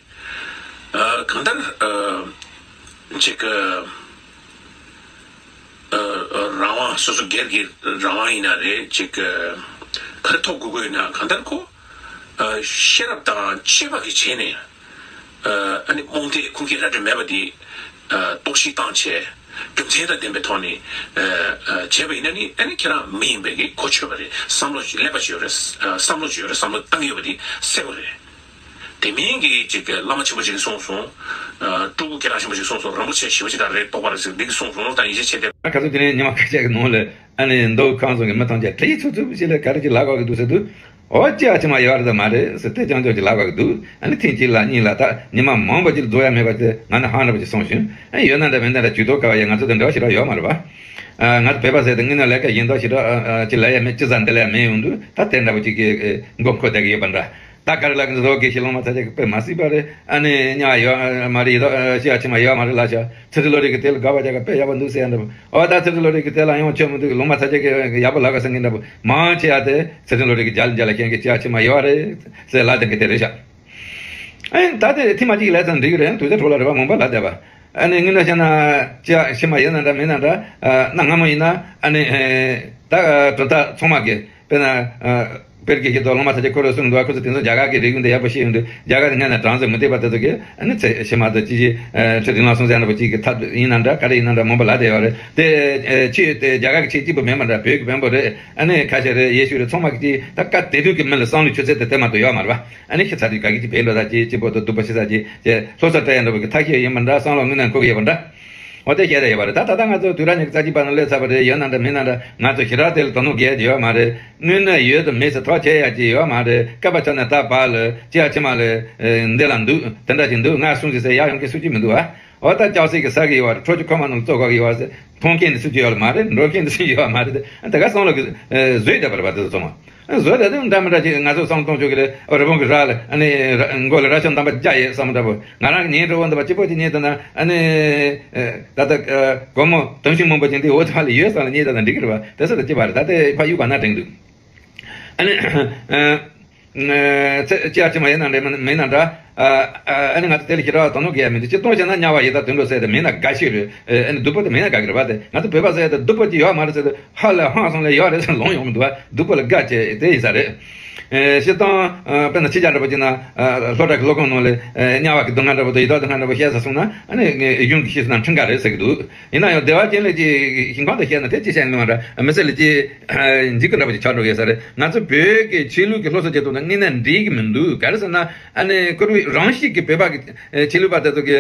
ཨ་གང་ལྟར་ཨ་ཅིག་ཨ་རང་དབང་སོ་སོ་སྒེར་གྱི་རང་དབང་ཡིན་ན་རེད། ཅིག་ག་རེ་ཐོབ་དགོས་ཀྱི་ཡོད་ན་གང་ལྟར་ཁོ་ཨ་ཤེས་རབ་དང་དཔྱོད་པ་གི་བྱས་ནས། ཨ་ནི་རྨོངས་དད་ཁུངས་སྐྱེལ་ར་སྤྲོད་མེད་པ་དེ་ཨ་རྟོག་ཞིབ་བཏང་བྱས་རྒྱུ་མཚན་དང་ལྡན་པའི་ཐོག་ནས་ཨ་ཨ་བྱས་པ་ཡིན་ན་ནི་ཨ་ནི་ཁྱེད་རང་མི་ཡིན་པའི་གི་གོ་ཆོད་པ་རེད། བསམ་བློ་ཞིག་ཀླད་པ་ཞིག་ཡོད་རེད། ཨ་བསམ་བློ་ཞིག་ཡོད་རེད། བསམ་བློ་བཏང་གི་ཡོད་པ་དེ་གསལ་པོ་རེད། དེ་མིན་གྱི་ཅིག་གི་བླ་མ་ཆེན་པོ་ཞིག་གིས་གསུངས་སོང་། ཨ་སྤྲུལ་སྐུ་སྐད་གྲགས་ཆེན་པོ་ཞིག་གསུངས་སོང་། རིན་པོ་ཆེ་ཞེ་པོ་ཅིག་ད་རེད་རྟོགས་པ་རེད་ཟེར་འདི་གིས་གསུངས་སོང་ད་ཡིད་ཆེས་བྱས་ཏེ། ཨ་ག་ཚོད་དེ་ནས་ཉི་མ་ཁ་ཤས་ཀྱི་ནང་ལ་ཨ་ནི་མདོ་ཁམས་གསུམ་གྱི་མི་ཐམས་ཅད་དྲི་ཚུབ་ཚུབ་ཞིག་ལ་ག་རེ་ཅིག་ལབ་དགོས་ཀྱི་འདུག་ཟེར་དུས། ཨོ་ཅི་ཨ་ཅི་མ་ཡོད་རེད་ད་མ་རེད་ཟེར་དེ་ཅང་ཅང་ཅིག་ལབ་དགོས་ཀྱི་འདུག་ཨ་ནི་ཐེངས་གཅིག་ལ་གཉིས་ལ་ད་ཉི་མ་མང་པོ་ཅིག་རྫོགས་ཡ་མེད་པ་དེ་ང་ནི་ཧང་ར་པོ་ཅིག་སོང་ཞིང་ཨ་ཡོད་ན་འདྲ་མེད་ན་འདྲ་ཇུས་གཏོགས་དཀའ་བ་ཡ་ང་ཚོ་དང་འབྲེལ་བ་ཞེ་དྲག་ཡོད་མ་རེད་པ། ཨ་ང་ཚོ་བོད་པ་ཟེར་དེ་དངོས་གནས་ལས་ཀ་ཡིན་མདོག་ཞེ་དྲག་ཨ་ཅིག་ལབ་ཡ་མེད། ཅི་ཟ་འདི་ལབ་ཡ་མེད་ཡོང་དུས་ད་དེ་འདྲ་པོ་ཅིག་གི་མགོ་འཁོར་བསྡད་ཀྱི་ཡོད་པ་འདྲ། ད་ག་རེ་ལབ་ཀྱི་འདུག་གི་ཤི་ལོང་མ་ཚ་ཅིག་དཔེ་མ་སྲིད་པ་རེད། ཨ་ནི་ཉ་ཡོད་མ་རེད་ཡོད་ཤི་ཨ་ཆི་མ་ཡོད་མ་རེད་ལབ་ཤག་ཚེ་རིང་བློ་རིག་གི་དེ་ལ་དགའ་བ་རྒྱག་ག་དཔེ་ཡག་པོ་འདུག་ཟེར་ཡ་འདྲ་པོ། ཨོ་ད་ཚེ་རིང་བློ་རིག་གི་དེ་ལ་ཡང་ཆོས་མི་འདུག་ལོང་མ་ཚ་ཅིག་གི་ཡག་པོ་ལབ་ག་ཟེར་མཁན་འདྲ་པོ་མང་ཆེ་ཡ་དེ་ཚེ་རིང་བློ་རིག་གི་རྒྱ་ལ་རྒྱ་ལ་མཁན་གི་ཅི་ཨ་ཆི་མ་ཡོད་རེད་ཟེར་ལབ་དེ་གི་དེ་རེད་ཤག་ཨ་ནི་ད་དེ་ཐེངས་མ་གཅིག་ལབ་ཙང་འགྲིག་གི་རེད། དུས་ཚོད་འཕྲོ་བརླག་རེད་པ་མང་པོ་ལབ་བསྡད་པ། ཨ་ནི་དངོས་གནས་བཤད་ན་ཅི་ཨ་ཆི་མ་ཡོད་ན་འདྲ་མེད་ན་འདྲ་གནའ་སྔ་མོ་ཡིན་ན་ཨ་ནི་ད་གྲུབ་མཐའ་ཚང་མ་གི་དཔེར་ན་ཨ་བོད་ཀྱི་ཤེས་རྟོགས་ལོང་མ་ཚ་ཅིག་ཁོ་རང་གསུངས་འདུག་ཁོ་ཚོ་དེ་ཚོ་རྒྱ་གར་གྱི་རིག་གཞུང་དེ་ཡག་པོ་ཤེས་ཡོང་དུས་རྒྱ་གར་དེ་སྔ་ནས་གྲངས་སུ་མི་འདུག་པ་དེ་ཚོ་གིས་ཨ་ནི་ཚེ་ཕྱི་མ་དང་ཅི་ཞིག་ཁྲི་དེ་ལ་སོང་ཟེར་ན་པོ་ཅིག་གི་ཐབས་ཡིན་ན་འདྲ་ག་རེ་ཡིན་ན་འདྲ་མང་པོ་ལབ་བསྡད་ཡོད་རེད། དེ་ཆོས་དེ་རྒྱ་གར་གྱི་ཆོས་གཅིག་པུ་མེད་མ་འདྲ་བོད་ཀྱི་བོན་པོ་རེད། ཨ་ནི་ཁ་ཤས་རེད་ཡེ་ཤུ་རེད་ཚང་མ་གི་ཅིག་ད་སྐབས་དེ་དུས་ཀྱི་མི་ལ་བསམ་བློའི་ཆུ་ཚད་དེ་དེ་མ་གཏོགས་ཡོད་མ་རེད་པ། ཨ་ནི་ཤི་ཚར་དུས་ག་གི་ཅིག་བོད་འགྲོ་ས་ཅིག་གཅིག་པོ་དང་སྡུག་པོ་ཤི་ས་ཅིག་ཅེས་སློབ་གསོ་སྤྲད་ཡ་འདྲ་བོ་གི་ཐབས་ཤེས་ཡིན་པ་འདྲ་བསམ་བློ་དངོས་གནས་འཁོར་གི་ཡོད་པ་འདྲ། འོ་དེ་བཤད་བསྡད་ཡོད་པ་རེད། ད་ད་ལྟ་ང་ཚོ་དུས་རབས་ཉི་ཤུ་རྩ་གཅིག་པ་ནང་སླེབས་ཚར་བ་རེད། ཡོད་ན་འདྲ་མེད་ན་འདྲ་ང་ཚོ་ཞེ་དྲག་དེ་ལ་དོ་སྣང་རྒྱག་ཡ་ཡོད་མ་རེད། དངོས་གནས་ཡོད་དང་མེད་ཟེར་ཐག་བཅད་ཡ་ཅིག་ཡོད་མ་རེད། སྐབས་བབ་ཆ་ནས་ད་བར་ལ་ཅི་ཡ་ཕྱི་མ་ལ་འདི་ལ་འདུག་དེ་འདྲ་ཅིག་འདུག་ང་གསུང་ཅིག་ཟེར་ཡ་ཡོང་མཁན་སུ་གཅིག་མི་འདུག་ཨ། འོ་ད་ལྕགས་སྲེག་གི་ཟ་གི་ཡོད་པ་རེད། ཁྲོ་ཆུ་ཁོག་མ་ནང་ལ་བཙོ་དགོས་ཀྱི་ཡོད་པ་ཟེར་མཐོང་མཁན་དེ་སུ་གཅིག་ཡོད་ལ་མ་རེད། འགྲོ་མཁན་དེ་སུ་གཅིག་ཡོད་པ་མ་རེད། དེ་ག་བསམ་བློ་གི་བཟོས་བསྡད་པ་རེད་པ་དེ་ཚོ་ཚང་མ། བཟོ་དེ་དུས་འདྲ་མི་འདྲ་ཅིག་ང་ཚོ་བསམ་བློ་གཏོང་ཆོག་གི་རེད། ཨོ་རི་བོང་གི་རྭ་ལ་ཨ་ནི་མགོ་ལ་རྭ་ཅོ་འདམ་པ་རྒྱག་ཡས་བསམ་འདྲ་པོ། ང་རང་གི་ཉིན་རེ་བོ་འདི་པ་གཅིག་པོ་ཅིག་ཉིན་དུ་ན་ཨ་ནི་ད་ལྟ་སྒོར་མོ་དུང་ཕྱུར་མང་པོ་ཅིག་འདི་འོ་ཐ་ལ་ཡོད་ས་ལ་ཉིན་ད་ལྟ་འགྲིག་གི་རེད་པ། དེ་ཚོ་ད་ཅི་བ་རེད། ད་ལྟ་ཕ་ཡུལ་བ་ན་དྲན་འདུག་ཨ་ནི་ཅི་ཨ་ཅི་མ་ཡིན་ན་འདྲ་མིན་ན་འདྲ། ཨ་ནི་ང་ཚོ་དེ་ལ་ཞེ་དྲག་དོ་སྣང་གི་ཡ་མི་འདུག་ཅི་གཏོང་བྱས་ན་དམྱལ་བ་ཡི་དྭགས་དུད་འགྲོ་ཟེར་དེ་མིན་ན་དགའ་ཤོས་རེད། ཨ་ནི་སྡུག་པོ་དེ་མིན་ན་དགའ་གི་རེད་པ། དེ་ང་ཚོ་བོད་པ་ཟེར་དེ་སྡུག་པོ་ཅི་ཡོད་མ་རེད་ཟེར་དེ། ཧ་ལས་ཧང་སང་ལས་ཡོད་རེད་ཟེར་ལོང་ཡོང་མི་འདུག་བ། སྡུག་པོ་ལ་དགའ་བྱས་དེ་ཡིན་ས་རེད། ཨེ། སྤྱིར་བཏང་། ཨ། དཔེར་ན་ཕྱི་རྒྱལ་འདྲ་པོ་ཅིག་ན། ཨ། སློབ་གྲྭ་གི་སློབ་ཁང་ནང་ལ། ཨེ། དམྱལ་བ་གི་སྡུག་བསྔལ་འདྲ་པོ་དང་ཡི་དྭགས་སྡུག་བསྔལ་འདྲ་པོ་བཤད་ས་སོང་ན། ཨ་ནི་གཞུང་གི་ཤེས་སུ་ན་ཁྲིམས་འགལ་རེད་ཟེར་གི་འདུག། ཡིན་ན་ཡང་བདེ་བ་ཅན་ལ་ཅིག་ཞིང་ཁམས་དུ་བཤད་ན་དེ་ཅི་བཤད་ནི་མ་རེད། མི་ཚེ་ལ་ཅིག་འཇིགས་སྐུལ་འདྲ་པོ་ཅིག་ཆགས་འགྲོ་ཡོད་ས་རེད། ང་ཚོ་བོད་ཀྱི་ཆོས་ལུགས་ཀྱི་སློབ་གསོ་བྱེད་སྟངས་དང་དངོས་གནས་འགྲིག་གི་མི་འདུག། ག་རེ་ཟེར་ན། ཨ་ནི་ཁོ་རང་རང་བཞིན་གྱི་བོད་པ་གི་ཆོས་ལུགས་པ་དེ་ཚོ་གི་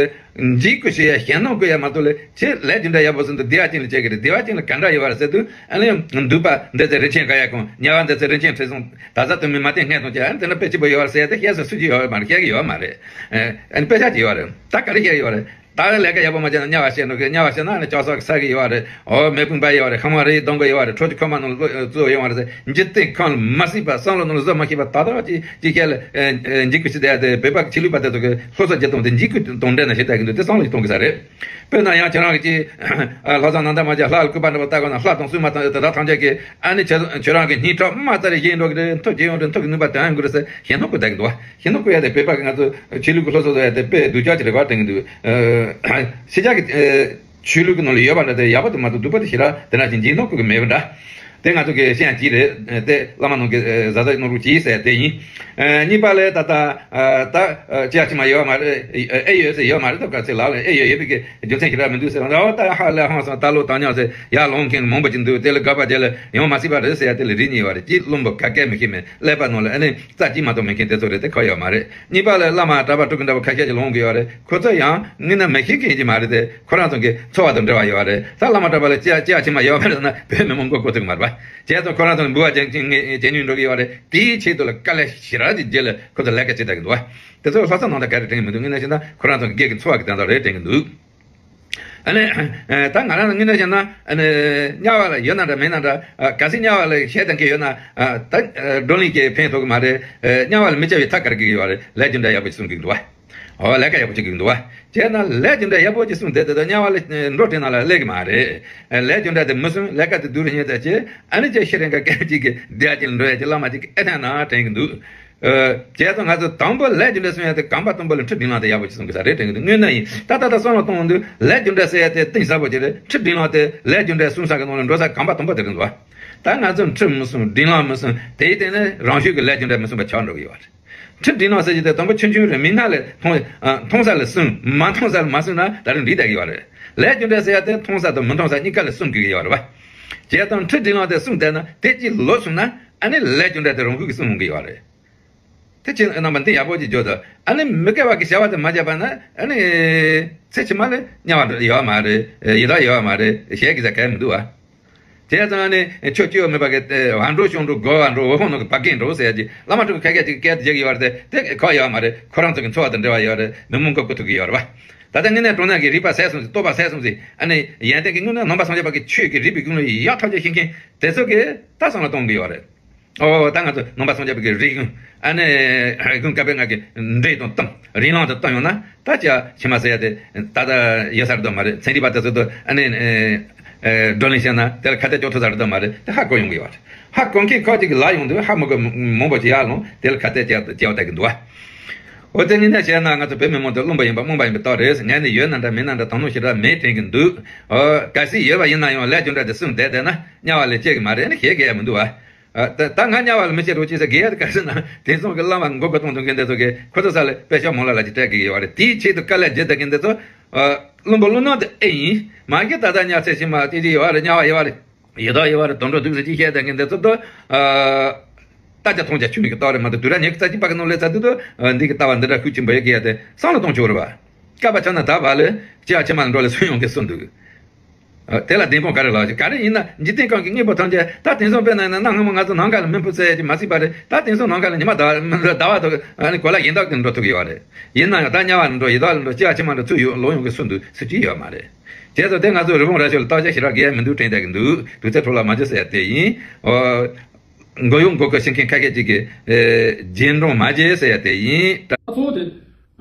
འཇིགས་སྐུལ་བྱེད་ཡ་ཞེད་སྣང་སྐུལ་ཡ་མ་གཏོགས་ལས་ཆེས་ལས་རྒྱུ་འབྲས་ཡག་པོ་ཟེར་དུས་བདེ་བ་ཅན་ལ་བྱེད་ཀྱི་རེད། བདེ་བ་ཅན་ལ་ག་འདྲ་ཡོད་པ་རེད་ཟེར་དུས། ཨ་ནི་སྡུག་པ་འདི་ཚེ་རིན་ཆེན་དགའ་ཡ་གང་། དམྱལ་བ་འདི་ཚེ་རིན་ཆེན་ཁྲི་སྲོང་། ད་ཚ་དུ་མི་མ་བསྟེན་སྔས་གཏོང་བྱེད། ཨ་ནི་དེ་འདྲ་དཔེ་སྐྱིད་པོ་ཡོད་པ་རེད་ཟེར་ཡ་དེ་བཤད་ས་སུ་གཅིག་ཡོད་མ་རེད། བཤད་ཀྱི་ཡོད་མ་རེད། ཨ་ནི་དཔེ་ཆ་གཅིག་ཡོད་རེད། ད་ག་རེ་བཤད་ཀྱི་ཡོད་རེད། ད་ལས་ཀ་ཡག་པོ་མ་བྱས་ན་དམྱལ་བ་བཤད་འགྲོ་གི། དམྱལ་བ་བཤད་ན་ཨ་ནི་ལྕགས་སྲེག་གི་ས་གི་ཡོད་རེད། ཨོ་མེ་དཔུང་འབར་ཡོད་རེད། ཁང་བ་རི་ཡི་སྡོང་པོ་ཡོད་རེད། ཁྲོ་ཆུ་ཁོལ་མ་ནང་ལ་བཙུགས་ཡོད་རེད་ཟེར། འཇིག་རྟེན་ཁམས་ལ་མ་སྲིད་པ། བསམ་བློ་ནང་ལ་བཟོ་མ་ཤེས་པ། ད་ལྟ་བ་ཅིག་ཅིག་བཤད་ལ་འཇིགས་སྐུལ་བྱེད་བསྡད་ཡ་དེ། བོད་པ་ཆོས་ལུགས་པ་དེ་ཚོ་གི་སློབ་གསོ་བྱེད་སྟངས་དེ་འཇིགས་སྐུལ་དང་འབྲེལ་ནས་བཤད་བསྡད་ཀྱི་འདུག། དེ་བསམ་བློ་ཞིག་གཏོང་དགོས་ས་རེད། དཔེར་ན་ཡང་ཁྱེད་རང་གི་ཅིག་ལྷ་བསང་ནང་ལྟར་མ་བྱས། ལྷ་ལ་སྐུད་པ་འདྲ་པོ་བཏགས་དགོས་ན། ལྷ་དང་སྲུང་མ་དང་དེ་དག་ཐམས་ཅད་ཀྱིས་ཨ་ནི་ཁྱེད་ཁྱེད་རང་གི་སྙིང་ཁྲག་དམར་ཙམ་རེ་བཞེས་འགྲོ་གི་རེད། མཐུ་རྒྱས་ཡོང་རེད། མཐུ་གི་ནུས་པ་ལྡན་ཡོང་གི་རེད་ཟེར་ཞེད་སྣང་སྐུལ་བསྡད་ཀྱི་འདུག་བ། ཞེད་སྣང་སྐུལ་ཡ་དེ་བོད་པ་གི་ང་ཚོ་ཆོས་ལུགས་ཀྱི་སློབ་གསོ་བཟོ་ཡ་དེ་དཔེ་སྡུག་ཅག་ཅིག་རེད་པ་དྲན་གྱི་འདུག། ཨ། ཕྱི་རྒྱལ་གྱི་ཨ་ཆོས་ལུགས་ཀྱི་ནང་ལ་ཡོད་པ་འདྲ་དེ་ཡག་པོ་དང་མ་གཏོགས་སྡུག་པོ་དེ་ཞེ་དྲག་དེ་འདྲ་ཞིག་འཇིགས་སྣང་སྐུལ་གྱི་མེད་པ་འདྲ། དེ་ང་ཚོ་གི་བཤད་ཡ་གཅིག་རེད། དེ་བླ་མ་ནང་གི་ཨ་གཟབ་གཟབ་གནང་རོགས་གྱིས་ཟེར་དེ་ཡིན། ཨ། གཉིས་པ་ལ་ད་ལྟ་ཨ་ད་ཨ་ཅི་ཡ་ཅི་མ་ཡོད་མ་རེད། ཨེ་ཡོད་ཟེར་ཡོད་མ་རེད། ད་ག་ཚོད་ལག་ལ་ཨེ་ཡོད་ཡོད་པའི་གི་རྒྱུ་མཚན་ཞེ་དྲག་མི་འདུག་ཟེར་བ། འོ་ད་ཧ་ལས་ཧང་སང་། ད་ལོ་ད་ཉག་ཟེར་ཡར་ལོངས་མཁན་མང་པོ་ཅིག་འདུག། དེ་ལ་དགག་པ་བྱས་ལ་ཡོང་མ་སྲིད་པ་རེད་ཟེར་ཡ་དེ་ལ་རིགས་གཉིས་ཡོད་རེད། གཅིག་བླུན་པོ་ག་གེ་མི་ཤེས་མཁན། ཀླད་པ་ནང་ལ་ཨ་ནི་རྩ་གཅིག་མ་གཏོགས་མེད་མཁན་དེ་ཚོ་རེད། དེ་ཁག་ཡོད་མ་རེད། གཉིས་པ་ལ་བླ་མ་གྲྭ་པ་སྤྲུལ་སྐུ་འདྲ་པོ་ཁ་ཤས་ཀྱི་ལོངས་གི་ཡོད་རེད། ཁོ་ཚོ་ཡང་དངོས་གནས་མི་ཤེས་མཁན་ཅིག་མ་རེད་དེ། ཁོ་རང་ཚོ་གི་འཚོ་བ་དང་འབྲེལ་བ་ཡོད་རེད། ད་བླ་མ་གྲྭ་པ་ལ་ཅི་ཅི་ཆེ་མ་ཡོད་མ་རེད་ན་བོད་མི་མང་མགོ་སྐོར་ཐུབ་མ་རེད་པ། བྱས་ཙང་ཁོ་རང་ཚོ་འབུལ་བ་བྱེད་ཉུས་འགྲོ་གི་ཡོད་རེད། དེའི་ཆེད་དུ་ལ་དཀའ་ལས་ཞེ་དྲག་ཅིག་རྗེས་ལ་ཁོ་ཚོ་ལས་ཀ་བྱེད་བསྡད་ཀྱི་འདུག་བ། དེ་ཚོ་ལྷག་བསམ་རྣམ་དག་ག་རེ་དྲན་གྱི་མི་འདུག། ངས་ན་བྱས་ན་ཁོ་རང་ཚོ་གི་སྒེར་གྱི་འཚོ་བ་གི་དོན་དག་རེད་དྲན་གྱི་འདུག། ཨ་ནི་ད་ང་རང་ལ་དངོས་གནས་བཤད་ན། ཨ་ནི་དམྱལ་བ་ལ་ཡོད་ན་འདྲ་མེད་ན་འདྲ། གལ་སྲིད་དམྱལ་བ་ལ་ཞེད་སྡང་གི་ཡོད་ན། ད་བགྲོ་གླེང་གིས་ཕན་ཐོགས་ཀྱི་མ་རེད། དམྱལ་བ་ལ་མི་སྐྱེ་བའི་ཐབས་ག་རེ་དགོས་ཀྱི་ཡོད་རེད། ལས་རྒྱུ་འབྲས་ཡག་པོ་ཅིག་བསྲུང་དགོས་ཀྱི་འདུག་བ། འོ། ལས་ཀ་ཡག་པོ་བྱེད་དགོས་ཀྱི་འདུག་བ། བྱས་ན་ལས་རྒྱུ་འབྲས་ཡག་པོ་ཅིག་བསྲུང་བསྡད་དེ། ད་དམྱལ་བ་ལ་འགྲོ་དྲན་ན་ལ་སླེབས་ཀྱི་མ་རེད། ལས་རྒྱུ་འབྲས་དེ་མི་བསྲུང་། ལས་ཀ་དེ་སྡུག་རུ་ཉེ་ཙམ་བྱེད། ཨ་ནི་ཅིག་ཤི་རན་ཁ་སྐད་ཅིག་གི་བདེ་བ་ཅན་ལ་འགྲོ་ཡ་ཅིག་བླ་མ་ཅིག་གིས་ཨེ་ཐང་ན་དྲན་གྱི་འདུག། ཨ། བྱས་ཙང་ང་ཚོ་དང་པོ་ལས་རྒྱུ་འབྲས་བསྲུང་ཡ་དེ་གོམ་པ་དང་པོ་ལ་ཁྲི་དྲིན་ལན་དེ་ཡག་པོ་ཅིག་བསྲུང་དགོས་ས་རེད་དྲན་གྱི་འདུག། དངོས་གནས་ཡིན། ད་ད་ལྟ་བསམ་བློ་གཏོང་དུས་ལས་རྒྱུ་འབྲས་ཟེར་ཡ་དེ་གཏིང་ཟབ་པོ་ཅིག་རེད། ཁྲི་དྲིན་ལན་དེ་ལས་རྒྱུ་འབྲས་བསྲུང་ས་གི་ནང་ལ་འགྲོ་ས་གོམ་པ་དང་པོ་དེ་རེད་འདུག་བ། ད་ང་ཚོ་ཁྲི་མི་བསྲུང་། དྲིན་ལན་མི་བསྲུང་། དེའི་སྟེང་ནས་རང་ཤུགས་ཀྱིས་ལས་རྒྱུ་འབྲས་མི་བསྲུང་བ་ཆགས་འགྲོ་གི་ཡོད་རེད། ཁྲི་དྲིན་ལན་ཟེར་གྱི་དེ་དང་པོ་ཆུང་ཆུང་རེད། མི་སྣ་ལ་མཐོང་། ཨ། མཐོང་ས་ལ་བསྲུང་། མ་མཐོང་ས་ལ་མ་བསྲུང་ན་ད་རུང་འགྲིག་བསྡད་ཀྱི་ཡོད་རེད། ལས་རྒྱུ་འབྲས་ཟེར་ཡ་དེ་མཐོང་ས་དང་མི་མཐོང་ས་གཉིས་ཀ་ལ་བསྲུང་དགོས་ཀྱི་ཡོད་རེད་བ། བྱས་ཙང་ཁྲི་དྲིན་ལན་དེ་བསྲུང་བསྡད་ན། དེ་གཅིག་ལོ་སོང་ན་ཨ་ནི་ལས་རྒྱུ་འབྲས་དེ་རང་ཤུགས་ཀྱིས་བསྲུང་ཡོང་གི་ཡོད་རེད། དེ་ཁྱེད་རྣམ་པ་འདི་ཡག་པོ་ཅིག་འཇོག་དང་། ཨ་ནི་མི་དགེ་བ་གི་བྱ་བ་དེ་མ་བྱས་པ་ན། ཨ་ནི་ཚེ་ཕྱི་མ་ལ་དམྱལ་བ་ཡོད་མ་རེད། ཡི་དྭགས་ཡོད་མ་རེད། ཞེད་དགོས་ས་གང་ཡང་མི་འདུག་བ། བྱས་ཙང་ཨ་ནི་ཆོས་སྤྱོད་མེད་པ་གི་ཨ་འགྲོ་ཤོང་འགྲོ་དགོས་པ་འགྲོ། འོད་ཕོང་ནང་གི་བ་གན་འགྲོ་ཟེར་ཡ་ཅིག་བླ་མ་སྤྲུལ་སྐུ་ཁ་ཤས་ཅིག་གིས་སྐད་དེ་བརྗོད་ཀྱི་ཡོད་རེད་དེ། དེ་ཁག་ཡོད་མ་རེད། ཁོ་རང་ཚོ་གི་འཚོ་བ་དང་འབྲེལ་བ་ཡོད་རེད། མི་མང་མགོ་སྐོར་ཐུབ་ཀྱི་ཡོད་རེད་བ། ད་ལྟ་དངོས་གནས་དྲང་གནས་ཀྱི་རིག་པ་ཟད་སོང་ཟིག། རྟོགས་པ་ཟད་སོང་ཟིག། ཨ་ནི་ཡོན་ཏན་གྱི་དངོས་གནས་ནང་པ་སངས་རྒྱས་པ་གི་ཆོས་ཀྱི་རིག་པའི་ཀུན་སློང་ཡག་ཐག་ཆོད་ཤེས་མཁན་དེ་ཚོ་གིས་ད་བསམ་བློ་གཏོང་གི་ཡོད་རེད། ཨོ། ད་ང་ཚོ་ནང་པ་སངས་རྒྱས་པའི་གི་རིག་གཞུང་། ཨ་ནི་རིག་གཞུང་བཀའ་པོད་ལྔ་གི་འགྲེལ་དང་གཏམ་རིང་ལང་དུ་བཏང་ཡོང་ན། ད་ཅི་ཕྱི་མ་ཟེར་ཡ་དེ་ད་ལྟ་ཡོད་ས་རེད་དོ་མ་རེད། ཚན་རིག་པ་དེ་ཚོ་དང་ཨ་ནི་ཨེ་བགྲོ་གླེང་བྱས་ན་དེ་ལ་ཁ་གཏད་གཅོག་ཐུབ་ས་རེད་དོ་མ་རེད། དེ་ཧ་གོ་ཡོང་གི་ཡོད་རེད། ཧ་གོ་མཁན་ཁག་ཅིག་གི་ལ་ཡོང་དུས་ཧ་མི་གོ་མང་པོ་ཅིག་ཡར་ལངས། དེ་ལ་ཁ་གཏད་བཅག་བཅག་བསྡད་ཀྱི་འདུག་བ། འོ། དེ་ནི་ནས་བཤད་ན་ང་ཚོ་བོད་མི་མང་དུ་རློམ་པ་ཡིན་པ་རྨོངས་པ་ཡིན་པའི་རྟགས་རེད། ངས་ནི་ཡོད་ན་འདྲ་མེད་ན་འདྲ་དོ་སྣང་ཞེ་དྲག་མེད་དྲན་གྱི་འདུག། ཨོ། གལ་སྲིད་ཡོད་པ་ཡིན་ན་ཡང་ལས་རྒྱུ་འབྲས་དེ་བསྲུངས་བསྡད་བསྡད་ན་དམྱལ་བ་ལས་སྐྱེ་གི་མ་རེད་ནི་ཞེད་དགོས་ཡ་མི་འདུག་བ། ཨ། ད་ད་ང་དམྱལ་བ་ལ་མི་སྐྱེ་རོགས་བྱེད་ཟེར་དགོས་ཡ་དེ་ག་རེ་ཟེར་ན། དེང་སང་གི་བླ་མ་མགོ་སྐོར་གཏོང་ཐུབ་མཁན་དེ་ཚོ་གིས་ཁོ་ཚོ་ས་ལ་དཔེ་ཤོག་མང་ལ་ལ་ཅིག་སྤྲད་དགོས་ཀྱི་ཡོད་རེད། དེའི་ཆེད་དུ་དཀའ་ལས་བརྒྱབ་བསྡད་མཁན་དེ་ཚོ། ཨ། བླུན་པོ་བླུན་ནག་དེ་ཨེ་ཡིན། མ་གཞི་ད་ལྟ་དམྱལ་ཚེ་ཕྱི་མ་སྐྱེ་རྒྱུ་ཡོད་རེད། དམྱལ་བ་ཡོད་རེད། ཡི་དྭགས་ཡོད་པ་རེད། དུད་འགྲོ་འདུག་ཟེར་གྱིས་བཤད་བསྡད་མཁན་དེ་ཚོ་དང་། ཨ། ལྟ་རྒྱ་མཐོང་རྒྱ་ཆུང་ངུ་གི་རྟགས་རེད་མ་གཏོགས། དུས་རབས་ཉི་ཤུ་རྩ་གཅིག་པ་གི་ནང་སླེབས་ཚར་དུས་དང་། ཨ། འདི་གི་ལྟ་བ་འདི་འདྲ་ཤུགས་ཆེན་པོ་ཡོད་ཀྱི་ཡ་དེ་བསམ་བློ་གཏོང་ཆོག་རེད་པ། སྐལ་པ་ཆགས་ན་ད་བར་ལ་ལྕགས་ཕྱི་མ་ལ་འགྲོ་ལ་སུ་ཡོང་གི་སུ་འདུག། ཨ། དེ་ལ་བདེན་དཔང་ག་རེ་ལ་ཞིག། ག་རེ་ཡིན་ན་འཇིག་རྟེན་ཁམས་ཀྱི་དངོས་པོ་ཐམས་ཅད་ད་དེང་སང་དཔེར་ན་ཡིན་ན་གནའ་སྔ་མོ་ང་ཚོ་ནམ་མཁའ་ལ་མེ་ཕུ་ཟེར་ཡ་ཅིག་མ་གཟིགས་པ་རེད། ད་དེང་སང་ནམ་མཁའ་ལ་ཉི་མ་ཟླ་ཟླ་བ་དང་། ཨ་ནི་གོ་ལ་ཡིན་དག་གི་འགྲོ་ཐུབ་ཀྱི་ཡོད་རེད། ཡིན་ན་ཡང་ད་དམྱལ་བ་ལ་འགྲོ། ཡི་དྭགས་ལ་འགྲོ། ལྕགས་ཕྱི་མ་འགྲོ་ཚུར་ཡོང་ལོག་ཡོང་གི་སུ་འདུག། སུ་གཅིག་ཡོད་མ་རེད། བྱས་ཙང་དེ་ང་ཚོ་རི་བོང་རྭ་ཤོད་ལ་བརྟག་དཔྱད་ཞེ་དྲག་དགོས་ཡ་མི་འདུག་དྲན་བསྡད་ཀྱི་འདུག། དུས་ཚོད་འཕྲོ་བརླག་མ་བྱེད་ཟེར་ཡ་དེ་ཡིན། ཨོ། མགོ་གཡོག་མགོ་སྐོར་བྱེད་མཁན་ཁ་ཤས་ཅིག་གིས། ཨེ། རྗེས་འབྲང་མ་བྱེད་ཟེར་ཡ་དེ་ཡིན། གཙོ་བོ་དེ།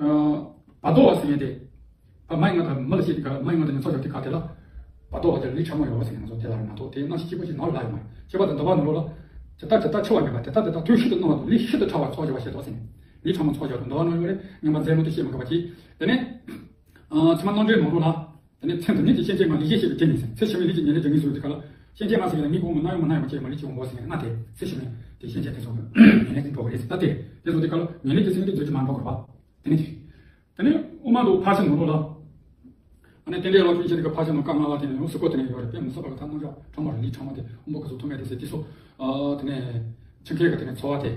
ཨ། བར་དོ་བ་ཟེར་མཁན་དེ། ད་མ་ཡིན་ང་ད་མི་ལ་བཤད་དེ་ག་མ་ཡིན་ང་ད་ནི་ཚོགས་བརྒྱབ་དེ་ག་དེ་ལ། བར་དོ་བ་དེ་ལས་ཕྲ་མོ་ཡོད་པ་ཟེར་མཁན་ང་ཚོ་དེ་ལ་རེད་མ་གཏོགས། དེ་རྣམ་ཤེས་སྐྱིད་པོ་ཞིག་ནང་ལ་ལྷག་ཡོད་མ་རེད། ཁྱད་པར་དུ་འདུལ་བ་ནང་ལོགས་ལ། ཇི་ལྟར་ཇི་ལྟར་འཆི་བ་མེད་པ་དེ་ལྟར་དེ་ལྟར་དུས་ཤིག་ཏུ་སྣང་བ་དང་། ལས་ཤིག་ཏུ་ཕྲ་བར་ཚོགས་བརྒྱབ་པ་ཞེས་སོགས་ཟེར་ནས། ལས་ཕྲ་མོ་ཚོགས་བརྒྱབ་དང་འདུལ་བ་ནང་ཡོད་རེད། སྙན་པ་མཛད་མི་ཐུབ་བཤད་མི་དགོས་པ་གྱིས། དེ་ནས། ཨ། ཕྱི་མ་རྣམ་འགྲེལ་ནང་ལོགས་ལ། དེ་ནས་མཚན་དང་ཉིད་ཀྱི་སྐྱེ་མཆེད་ལྔ། ལེགས་བཤད་བཤད་པའི་དེ་ཉིད་ཟེར། ཚེ་ཕྱི་མའི་ལུས་ཀྱི་ཉེར་ལེན་བྱེད་ངེས་སུ་ཡོད་དེ་ག་ལ། སྐྱེ་མཆེད་ལྔ་ཟེར་གྱི་ལ་མིག་ཕུང་གི་རྣ་ཡོང་མ་རྣ་ཡོང་བ་བཅས་མ་ལུས་ཀྱི་འོང་བ་ཟེར་ནས་ལྔ་དེ་ཚེ་ཕྱི་མའི། དེ་ཤེས་བྱ་དེ་ཚོ་ཉེར་ལེན་གྱི་འགྲོ་བ་རེད་ཟེར། ད་དེ་དེ་ཚོ་དེ་ག་ལ་ཉེར་ལེན་གྱི་ཚིག་དེ་བརྗོད་ཀྱི་མ་འགྲོ་བ་རེད་པ། དེ་ནི་དེ་རེད། དེ་ནི་དབུ་མ་དང་ཕར་ཕྱིན་ནོར་ལུགས་ལ། ཨ་ནི་རྟེན་འབྲེལ་ལོག་ཕྱིན་ཆད་དེ་ག་ཕར་ཕྱིན་ནོར་བཀའ་ལྔ་པ་དེ་ནི་ཡང་སུ་ཀོ་དེ་ནས་ཡོད་རེད། དཔེ་མི་སྲིད་པ་གི་ཐ་སྣང་ཅོག་ཁྲ་མོ་རེད། ལི་ཁྲ་མོ་དེ་དབུ་མ་ག་སུ་ཐུག་མེད་དེ་ཟེར། དེ་ཚོ་ཨ་དེ་ནས་ཆེད་མཁས་གི་དེ་ནས་འཚོ་བ་དེ།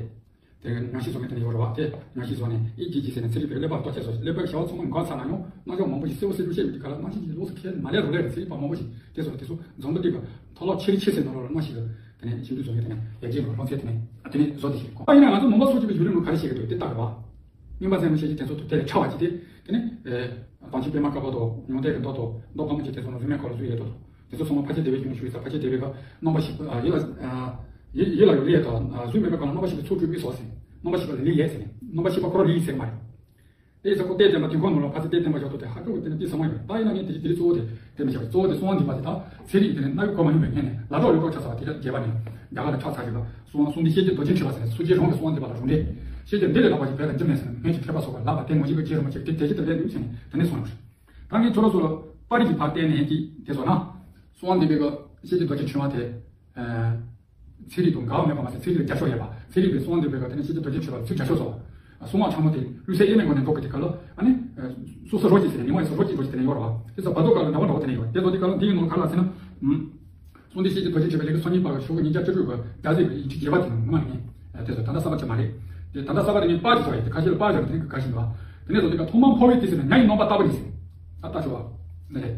དེ་ག་ཉམས་ཞིབ་བཟོ་མཁན་དེ་ནས་ཡོད་རེད་པ། དེ་ཉམས་ཞིབ་བཟོ་ནས་ཨི་ཀྱི་ཀྱི་ཟེར་ནས་ཚན་རིག་པའི་ཀླད་པ་ལྟོ་ཆས་བཟོ་ཞིག། ཀླད་པའི་བྱ་བ་ཚང་མ་འགོག་ཚར་ན་ཡང་རྣམ་ཅོག་མང་པོ་ཞིག་གསལ་བོ་གསལ་རྒྱུ་བཤད་མི་འདུག་ག་ལ། རྣམ་ཤེས་ཀྱི་ལོགས་སུ་ཁས་མ་ལས་རུ་ལས་རེད་ཟེར། ཡིན་པ་མང་པོ་ཞིག་དེ་ཚོ་དེ་ཚོ་འཛོམས་པ་འདི་ག་ཐོག་ལོག་ཆེ་རི་ཆེ་ཟེར་ནོར་ལུགས་ལ་རྣམ་ཤེས་གི་དེ་ནས་ཞིབ་འཇུག་བཟོ་མཁན་དེ་ནས་ཡར་རྒྱས་ནོར་ལོག་ཚེ་དེ་ནས་ཨ་དེ་ནས་བཟོ་དེ་ཞིག་གོ། ཨ་ཡིན་ན་ང་ཚོ་ནང་པ་སོགས་ཀྱི་བརྒྱུད་རིམ་ལ་ག་རེ་བཤད་ཀྱི་འདུག་དེ་ལྟ་དགོས་པ། སྔོན་མ་ཚན་རིག་བཤད་ཀྱི་དེ་ཚོ་དེ་ལས་ཕྲ་བ་ཅིག་དེ་དེ་ནས་ཨ་དང་ཆོས་པད་མ་དཀར་པོ་དང་ཉུང་མཐའི་གི་མདོ་དང་མདོ་དཀར་མོ་ཅིག་དེ་ཚོ་ནང་བཟོ་མེད་ཁོ་ལ་བཟོ་ཡས་དང་། དེ་ཚོ་ཚང་མ་ཕལ་ཆེར་དེ་བས་རྒྱུན་ཞུ་ཡི་ས། ཕལ་ཆེར་དེ་བས་ག་རྣམ་པ་ཞིག་ཨ་ཡིད་ལ་ཨ་ཡིད་ཡིད་ལ་ཡོད་ལེ་ཡ་དང་ཨ་བཟོས་མེད་པའི་སྒང་ལ་རྣམ་པ་ཞིག་གི་ཚོགས་སྤྲུལ་མི་སོགས་ཟེར། རྣམ་པ་ཞིག་པ་ལ་ལེ་ཡས་ཟེར་ནས་རྣམ་པ་ཞིག་པ་ཁོ་རང་ལེ་ཡས་ཟེར་མ་རེད། དེ་ཡིན་ཙང་ཁོ་གཏེར་སྟོན་པ་དུས་འཁོར་ནང་ལ་ཕལ་ཆེར་གཏེར་སྟོན་པ་ཞོག་ཏུ་དེ་ཧ་ཀོ་གི་དེ་ནི་དེ་ཚང་མ་ཡོད། ད་ཡིན་ན་ངས་དེ་དེ་གཙོ་བོ་དེ་དེ་མི་བྱ་བ་གཙོ་བོ་དེ་གསང་བ་འདུས་པ་དེ་དང་ཚན་རིག་དེ་ནི་རྣ་བའི་གོ་མ་མྱོང་བའི་ངས་ནས་ལ་དྭགས་ལ་ཁྲག་ཚ་རེད་པ། གསང་བ་གསང་བདེ་ཤེས་ཀྱི་རྡོ་རྗེ་འཁྲིལ་བ་ཟེར་ནས་སོ་སྐྱེའི་རང་གི་གསང་བ་འདུས་པ་ལ་རུང་རེད། ཤེས་ཀྱི་འདི་ལས་ལྷག་པ་ཞིག་བོད་ལ་འགྱུར་མེད་ཟེར་ནས་སྔོན་གྱི་མཁས་པ་སོགས་ལ་ལབ་པ་དེ་ངོ་ཤེས་ཀྱི་རྗེས་རུ་མ་ཆེ་དེ་དེ་ཅི་དང་ལྡན་འདུག་ཟེར་ནས་དེ་ནས་གསུངས་ཡོད་རེད། ད་ངས་ཁྱོད་རང་ཚོ་ལ་པར་རིས་ཀྱི་བར་བལྟས་ནས་ཀྱི་དེ་ཚོ་ན། གསང་བ་འདུས་པའི་གི་ཤེས་ཀྱི་རྡོ་རྗེ་འཁྲིལ་བ་དེ། ཚན་རིག་དང་འགལ་བ་མེད་པ་མ་ཟད་ཚན་རིག་ལ་རྒྱབ་སྐྱོར་ཡོད་པ། ཚན་རིག་པའི་གསང་བ་འདུས་པའི་གི་དེ་ནས་ཤེས་ཀྱི་རྡོ་རྗེ་འཁྲིལ་བ་ཚིག་རྒྱབ་སྐྱོར་སོགས། གསང་བ་ཕྲ་མོ་དེ་ལུས་སེམས་དབྱེར་མེད་སྒོ་ནས་འགོག་གི་དེ་ག་ལ་ཨ་ནི། སོ་སོ་རོ་གཅིག་ཟེར་ནས་ཉི་མ་ཡི་སོ་རོ་གཅིག་འགྲོ་གི་དེ་ནས་ཡོད་རེད་པ། དེ་ཚོ་བར་དོ་ག་ལ་འདྲ་བ་འདྲ་བོ་དེ་ནས་ཡོད་རེད། དེ་ཚོ་དེ་ག་ལ་འདི་ཡིན་ནོ་ག་ལ་ཟེར་ན། གསང་བདེ་ཤེས་ཀྱི་རྡོ་རྗེ་འཁྲིལ་བའི་ལས་ཀྱི་སོ་གཉིས་པ་གི་ཤོག་གུ་ཉིས་བརྒྱ་བཅུ་དྲུག་གི་རྒྱ་ཟེར་བའི་ཡིག་ཆ་རྒྱས་པ་དེ་ནང་ངོ་མ་ནས་དེ་ཚོ་ད་ལྟ་གསར་པ་ཅིག་མ་རེད། དེ་ད་ལྟ་གསར་པ་དེ་ནས་པར་ཅིག་བཟོ་ཡོད། དེ་ཁ་ཤས་ལ་པར་བཞག་དེ་ནས་ག་བཞིན་པ། དེ་ནས་བཟོ་དེ་ག་ཐོག་མར་འཕོ་བའི་དུས་ཟེར་ནས་ཉ་ཡི་རྣམ་པར་བལྟ་བ་ཡིན་ཟེར། ད་ལྟ་ཞུ་བ། འདི་རེད།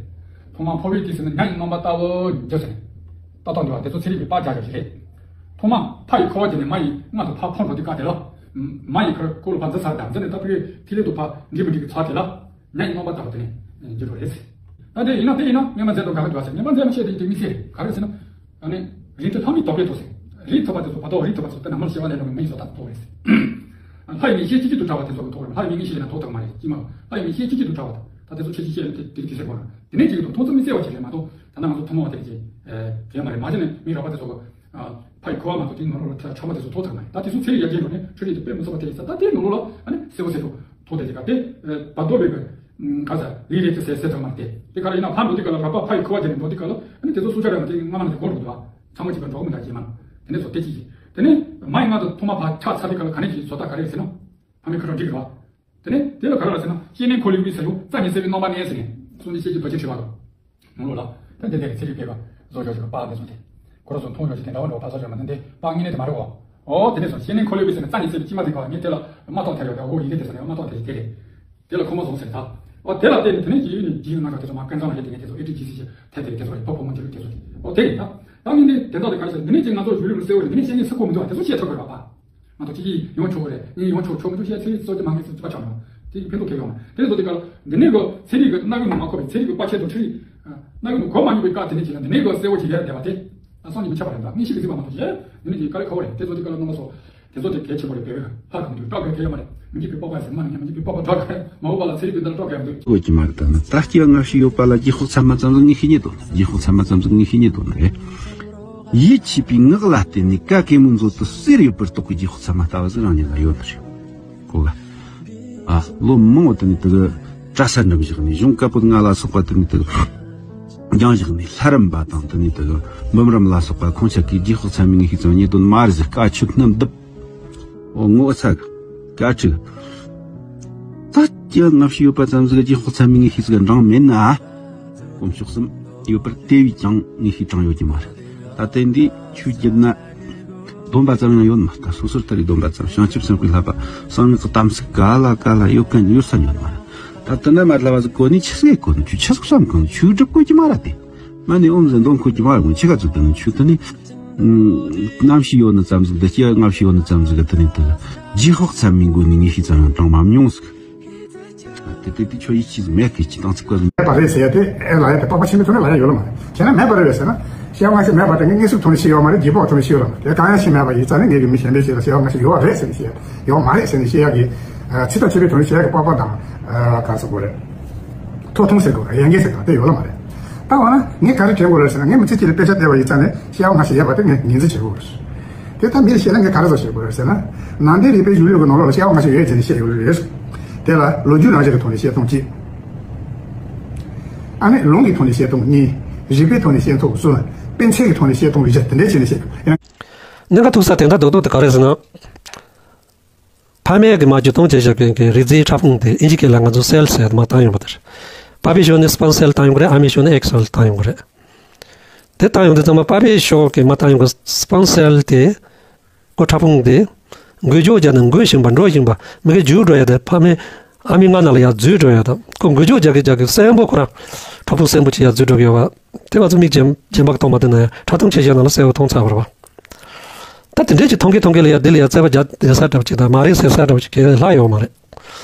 ཐོག་མར་འཕོ་བའི་དུས་ཟེར་ནས་ཉ་ཡི་རྣམ་པར་བལྟ་བ་ཡིན་ཟེར། ལྟ་སྟངས་འདི་བ་དེ་ཚོ་ཚན་རིག་པའི་པར་རྒྱག་ཡོད་ཞིག་རེད། ཐོག་མར་ཕ་ཡི་ཁུ་བ་དེ་ནས་མ་ཡི་མངལ་དུ་ཕར་འཕོ་འགྲོ་དུས་སྐབས་དེ་ལ། མ་ཡི་ཁུ་ཁུ་ལ་ཕར་འཛུལ་ཚར་དང་འཛུལ་ནས་ད་ཕ་གི་ཐིག་ལེ་དུ་ཕར་འགྲིག་མི་འགྲིག་གི་ཚར་དེ་ལ། ཉ་ཡི་རྣམ་པར་བལྟ་བ་དེ་ནས་འགྱུར་བ་རེད། ད་དེ་ཡིན་ན་དེ་ཡིན་ན་སྔོན་མ་མཛད་དོ་ག་ག་འདུག་ཟེར། སྔོན་མ་མཛད་མ་ཤེས་དེ་དེ་མི་ཚེ་ག་རེ་ཟེར་ན། ཨ་ནི། རིགས་མཐུན་ལྷ་མིའི་དོགས་པས་དོགས་ཟེར། རིགས་མཐུན་པ་དེ་ཚོ་བར་དོ་རིགས་མཐུན་པ་ཚོ་དཔེར་ན་མར་སྐྱེ་བ་ལེན་རོགས་མི་ཡིན་སོགས་དག་དོགས་རེད་ཟེར། ལྷ་ཡི་མིག་ཤེས་གཅིག་གྱུར་དུ་འདྲ་བ་དེ་ཚོ་གི་དོགས་རེད། ལྷ་ཡི་མིག་མིག་ཤེས་ཡིན་ན་དོགས་དག་མ་རེད་ཅི་མ། ལྷ་ཡི་མིག་ཤེས་གཅིག་གྱུར་དུ་འདྲ་བ་དང་ད་དེ་ཚོ་ཁྱེད་ཀྱིས་ཤེས་ན་དེ་དེ་རིགས་དེ་ཟེར་དགོས་ན་དེ་ནས་གཅིག་གི་དོགས་མཐོང་ཙམ་མི་གསལ་བ་ཅིག་རེད་མ་གཏོགས་ད་ལྟ་ང་ཚོ་ཐུན་མོང་བ་དེ་རིགས་ཀྱི་གལ་མ་རེད། མ་གཞི་ནས་མི་རགས་པ་དེ་ཚོ་གི་ཕ་ཡི་ཁུ་བ་མ་གཏོགས་དེའི་ནང་ལོགས་ལ་ཕྲ་མ་དེ་ཚོ་ཐོགས་ཐུབ་མ་རེད། ད་དེ་ཚོ་ཚན་རིག་ཡར་རྒྱས་འགྲོ་ནས་འཕྲུལ་རིག་དེ་དཔེ་མི་སྲིད་པ་དེ་ཡིན་ས། ད་དེའི་ནང་ལོགས་ལ་ཨ་ནི་གསལ་པོ་གསལ་ཐོག་ཐོགས་དེ་ཅིག་ག་དེ་བར་དོ་བའི་ག་ས་ལི་རེད་དེ་ཟེར་ཟེར་ཐུབ་མ་རེད། དེ་ག་ལ་ཡིན་ན་ཕར་འགྲོ་དུས་ག་ལ་རགས་པ་ཕ་ཡི་ཁུ་བ་དེ་ནས་འགྲོ་དུས་ག་ལ་ཨ་ནི་དེ་ཚོ་སུ་ཆ་རེད་ན་དེ་སྔ་མ་ནས་དེ་གོ་འགྲོ་འདུག་བ། ཚང་མ་གཅིག་པ་འགྲོ་གི་མི་འདྲ་ཅི་མ། དེ་ནས་ཚོ་དེ་གཅིག་གིས་དེ་ནས་མ་ཡི་མངལ་དུ་ཐོག་མ་ཕར་ཆགས་ཚར་དུས་ག་ལ་ག་ནས་ཀྱི་བཟོ་ལྟ་ག་རེ་ཟེར་ན། ཕ་མའི་ཁུ་ཁྲག་འགྲིག་གི་རེད་བ། དེ་ནས་དེ་ལ་ག་རེ་ལ་ཟེར་ན་སྐྱེས་ནས་འཁོར་ལོའི་དབུས་སུ་ཡང་རྩ་ཉི་ཚེ་བའི་རྣམ་པ་གནས་ཟེར་ནས་གསུངས་ཏེ་ཤེས་ཀྱི་རྡོ་རྗེ་འཁྲིལ་བ་དང་། ནང་ལོགས་ལ་ད་འདི་འདྲ་གི་ཚན་རིག་པས་པ་བཟོ་ཆོག་ཆོག་པ་འདི་ཚོ་དེ་ཁོ་ར་ཚོ་མཐོང་ཡོང་ཞིག་དེ་འདྲ་བ་འགྲོ་བ་ཕ་བཟོ་ཆོག་མ་ནི་འདི་པ་དངོས་གནས་དེ་མ་རེད་བ། ཨོ་དེ་ནས་སོང་སྐྱེས་ནས་འཁོར་ལོའི་དབུས་སུ་ཡང་རྩ་ཉི་ཚེ་བའི་དཀྱིལ་མ་དེ་ག་ངས་དེ་ལ་མ་གཏོགས་ཐལ་ཡོད་དེ་འོ་ཡི་གེ་དེ་ཚོ་ནས་མ་གཏོགས་དེ་དེ་རེད། དེ་ལ་ཁོ་མ་བཟུང་ཟེར་ད། ཨོ་དེ་ལ་བརྟེན་ནས་དེ་ནས་རྗེས་ཡོད་ནས་རྗེས་ཡོད་ན་ག་དེ་ཚོ་མ་ཀུན་བཟང་ལ་ཡོད་དེ་ངས་དེ་ཚོ་ཨེ་ཏི་ཇི་སི་ཞེས་ཐད་དེ་དེ་ཚོ་རེད། ཕོ་ཕོ་མོ་འདི་རུ་དེ་ཚོ་དེ་ཨོ་དེ་རེད་ད། ད་ངས་འདི་དེ་དག་དེ་ག་རེ་ཟེར་འདི་ནས་ཅིག་ང་ཚོ་གཞུང་ལུགས་ལ་གསལ་བོ་རེད། འདི་ནས་བཤད་ནས་སུ་གོ་མི་འདུག་དེ་ཚོ་བཤད་ཐུབ་དགོས་རེད་པ། ང་ཚོ་གཅིག་གིས་ཡོང་ཆོག་གི་རེད། གཉིས་ཡོང་ཆོག་ཆོག་མི་འདུག་བཤད་ཚེ་གཙོ་ཆེ་མང་གི་ཚོ་ཅི་པ་ཆོག་མ་དེ་ཕན་ཐོགས་གལ་ཡོང་མ་དེ་ཚོ་དེ་ག་ལ་འདི་ནས་གོ་ཚན་རིག་གི་སྣ་ཁུག་ནང་མ་གོ་བའི་ཚན་རིག་གི་པར་ཆས་དང་འཕྲུལ་རིག་སྣ་ཁུག་ནང་གོ་མ་མྱོང་བའི་སྐབས་དེ་ནས་ཅིག་ལ་འདི་ནས་གོ་གསལ་བོ་ཅིག་ཡོད་བསྡད་པ་དེ་ད་སང་ཉིན་མི་ཆགས་པ་རེད། ད་དངོས་གཞི་གི་གཟིགས་པ་མ་གཏོགས་ཡོད་འདི་ནས་ཅིག་དཀའ་ལས་ཁག་པོ་རེད། དེ་ཚོ་དེ་ག་ལ་རྣམ་པ་ཚོ་དེ་ཚོ་དེ་གལ་ཆེན་པོ་རེད། བོད་པའི་ལྷག་གི་མི་འདུག་སྐྲག་དགོས་གལ་ཡོད་མ་རེད། མི་འཇིགས་པའི་སྤོབས་པ་ཟེར་མ་ནི་མི་འཇིགས་པའི་སྤོབས་པ་སྐྲག་གི་མ་འོངས་པ་ལ་ཚན་རིག་གི་འདི་ལ་སྐྲག་གི་མི་འདུག་དགོས་ཀྱི་མ་རེད། ད་ནི་ད་སྐྱེ་བ་སྔ་ཕྱི་ཡོད་པ་ལ་རྗེས་དཔག་ཚད་མ་ཙམ་ཟིག་ངེས་ཤེས་རྙེད་དོ། རྗེས་དཔག་ཚད་མ་ཙམ་ཟིག་ངེས་ཤེས་རྙེད་དོ་ནི་རེད། ཡིད་ཆེས་པའི་ངག་ལ་བརྟེན་ནས་ཀ་གེ་མོའི་མཛོད་དུ་གསེར་ཡོད་པར་རྟོགས་པའི་རྗེས་དཔག་ཚད་མ་ལྟ་བུ་ཟིག་རང་ཉིད་ལ་ཡོད་པ་རེད། གོ་ག་ཨ་ལོ་མང་བོ་དེ་ནས་དེ་གི་གྲྭ་ས་འགྲིམ་བཞག་ནས་གཞུང་བཀའ་པོད་ལྔ་ལ་སོགས་པ་དེ་ནས་དེ་གི་སྦྱངས་བཞག་ནས་ལྷ་རམས་པ་དང་དེ་ནས་དེ་གི་འབུམ་རམས་ལ་སོགས་པ་ཁོང་ཅག་གིས་རྗེས་དཔག་ཚད་མའི་ངེས་ཤེས་ཙམ་རྙེད་དོན་མ་རེད་ཟེར། བཀའ་ཆོས་སྣོན་བསྡུབ། འོ་ངོ་ཚ་གི་བཀའ་ཁྲིད། ད་སྐྱེ་བ་སྔ་ཕྱི་ཡོད་པ་ཙམ་ཟིག་རྗེས་དཔག་ཚད་མའི་ངེས་ཤེས་ཟིག་འབྲང་མེད་ན། དཀོན་མཆོག་གསུམ་ཡོད་པར་དེ་བས་ཀྱང་ངེས་ཤེས་དྲངས་ཡོད་ཀྱི་མ་རེད། ད་ལྟའི་འདི་ཆོས་བརྒྱུད་ན་སྡོམ་པ་ཙམ་ཡང་ཡོད་མ་རེད། ད་སོ་སོར་ཐར་བའི་སྡོམ་པ་ཙམ། བྱང་ཆུབ་སེམས་དཔའི་བསླབ་པ་གསང་སྔགས་ཀྱི་དམ་ཚིག་ག་ལ་ག་ལ་ཡོད་མཁན་ཡོད་ས་ཡོད་མ་རེད། ད་དེ་འདྲ་མ་ལབ་པ་ཟིག་གོ་ནས་ཆི་ཟིག་གོ་ནས་ཆོས་སྒྲུབ་དགོས་ཀྱི་མ་རེད་དེ། མ་ནི་ཨོམ་ཟེར་འདོན་ཁོ་ཀྱི་མ་རེད། ཁྱི་ཁ་ཚུགས་དེ་ནི་ཆོས་དེ་ནི། ཨུམ། གནམ་གཤིས་ཡོད་ནི་ཙམ་ཟིག་དང་སྐྱེ་བ་སྔ་ཕྱི་ཡོད་ནི་ཙམ་ཟིག་གི་དེ་ནི་དེ་རྗེས་དཔག་ཚད་མའི་སྒོ་ནས་ངེས་ཤེས་ཙམ་ཡང་དྲངས་མ་མྱོང་ཟིག་དེ་དེ་དེ་ཆོས་ཡིད་ཆེས་མེད་གི་ཅི་དང་ཚིག་པ་ཟིག་མེད་པ་རེད་ཟེར་ཡ་དེ་ཨེ་ལ་ཡ་དེ་པགས་པ་ཆེན་པོའི་ཐོག་ནས་ལ་ཡ་ཡོད་ལ་མ་རེད། བྱས་ན་མེད་པ་རེད་བས་ཟེར་ན། སྐྱེ་བ་སྔ་ཕྱི་མེད་པ་དེ་ངས་ངེས་སུ་མཐོང་ནས་ཤེས་ཡོད་མ་རེད། རྗེས་དཔག་ཐོག་ནས་ཤེས་ཡོད་ལ་མ་རེད། གང་ཡང་ཤེས་མེད་པ་ཡིན་ཙང་ནས་ངས་གི་མི་གཞན་པའི་ཞེ་ལ་སྐྱེ་བ་སྔ་ཕྱི་ཡོད་རེད་ཟེར་ནས་ཤེས་ཡ་ཡོད་མ་རེད་ཟེར་ནས་ཤེས་ཡ་གི་ཚིག་དང་བཅས་པའི་ཐོག་ནས་ཤེས་ཡ་གི་པགས་པ་དང་ག་ཟེར་དགོས་རེད། ཐོག་ཐུང་ཟེར་དགོས་རེད། ཡན་གན་ཟེར་དགོས་རེད། དེ་ཡོད་ལ་མ་རེད། ད་འོ་ན་ངས་ག་རེ་དྲན་དགོས་རེད་ཟེར་ན། ངས་མི་ཚེ་གཅིག་ལ་དཔེ་ཆ་བལྟས་པ་ཡིན་ཙང་ནས་སྐྱེ་བ་སྔ་ཕྱི་ཡོད་པ་དེ་ངས་ངོས་འཛིན་བྱེད་དགོས་རེད། དེ་ལྟར་མི་ལ་བཤད་ན་ངས་ག་རེ་ཟེར་བཤད་དགོས་རེད་ཟེར་ན། ནང་བསྟན་རིག་པའི་གཞུང་ལུགས་ཀྱི་ནང་ལོགས་ལ་སྐྱེ་བ་སྔ་ཕྱི་ཡོད་ཅེས་ནས་བཤད་ཡོད་རེད། དེ་ལ་ལོ་རྒྱུས་རང་བཞིན་གྱི་ཐོག་ནས་བཤད་སྟངས་གཅིག་ཨ་ནི་ལུང་གི་ཐོག་ནས་བཤད་སྟངས་གཉིས། རིགས་པའི་ཐོག་ནས་བཤད་སྟངས་གསུམ། དཔེ་ཆའི་ཐོག་ནས་བཤད་སྟངས་བཞི། དེ་འདྲ་བྱས་ནས་བཤད་དགོས། གནད་འགག་ཐུག་ས་དེ་འདྲ་རྡོག་རྡོག་དེ་ག་རེ་ཟེར་ན། ཕ་མས་ཀྱི་མ་བརྒྱུད་གཏོང་བྱས་བཞག་མཁན་གྱི་རིགས་རྫས་ཕྲ་ཕུང་དེ་ཨིན་ཇི་སྐད་ལ་ང་ཚོ་སེལ་ཟེར་མ་བཏང་ཡོང་པ་དེར། ཕ་བའི་ཕྱོགས་ནས་སྤམ་སེལ་བཏང་ཡོང་གི་རེད། ཨ་མའི་ཕྱོགས་ནས་ཨེག་སེལ་བཏང་ཡོང་གི་རེད། དེ་བཏང་ཡོང་དུས་ཙམ་པ་ཕ་བའི་ཕྱོགས་ཀྱི་མ་བཏང་ཡོང་གི་སྤམ་སེལ་དེ། ཁོ་ཕྲ་ཕུང་དེ། འགུལ་སྐྱོད་བརྒྱབ་ནས་འགུལ་བཞིན་པ་འགྲོ་བཞིན་པ་མི་གི་རྒྱུག་འགྲོ་ཡ་དེ་ཕ་མའི་ཨ་མའི་མངལ་ནང་ལ་ཡར་འཛུལ་འགྲོ་ཡ་དང་ཁོ་འགུལ་སྐྱོད་རྒྱག་གི་རྒྱག་གི་གསོན་པོ་ཁོ་རང་ཕྲ་ཕུང་གསོན་པོ་ཅིག་ཡར་འཛུལ་འགྲོ་གི་ཡོད་པ། དེ་ང་ཚོ་མིག་རྗེན་རྗེན་པ་གིས་མཐོང་མ་ཐུབ་ན་ཡང་ཕྲ་མཐོང་ཆེ་ཤོས་ནང་ལ་གསལ་པོ་མཐོང་ཚར་བ་རེད་བ། ད་དེ་འདྲས་ཀྱི་མཐོང་གི་མཐོང་གི་ལ་ཡ་འདི་ལ་ཡ་རྩད་པ་རྒྱག་བསྡད་ས་འདྲ་པོ་ཅིག་དང་མ་རེད་ཟེར་ས་འདྲ་པོ་ཅིག་གང་ཡང་ལྷག་ཡོད་མ་རེད།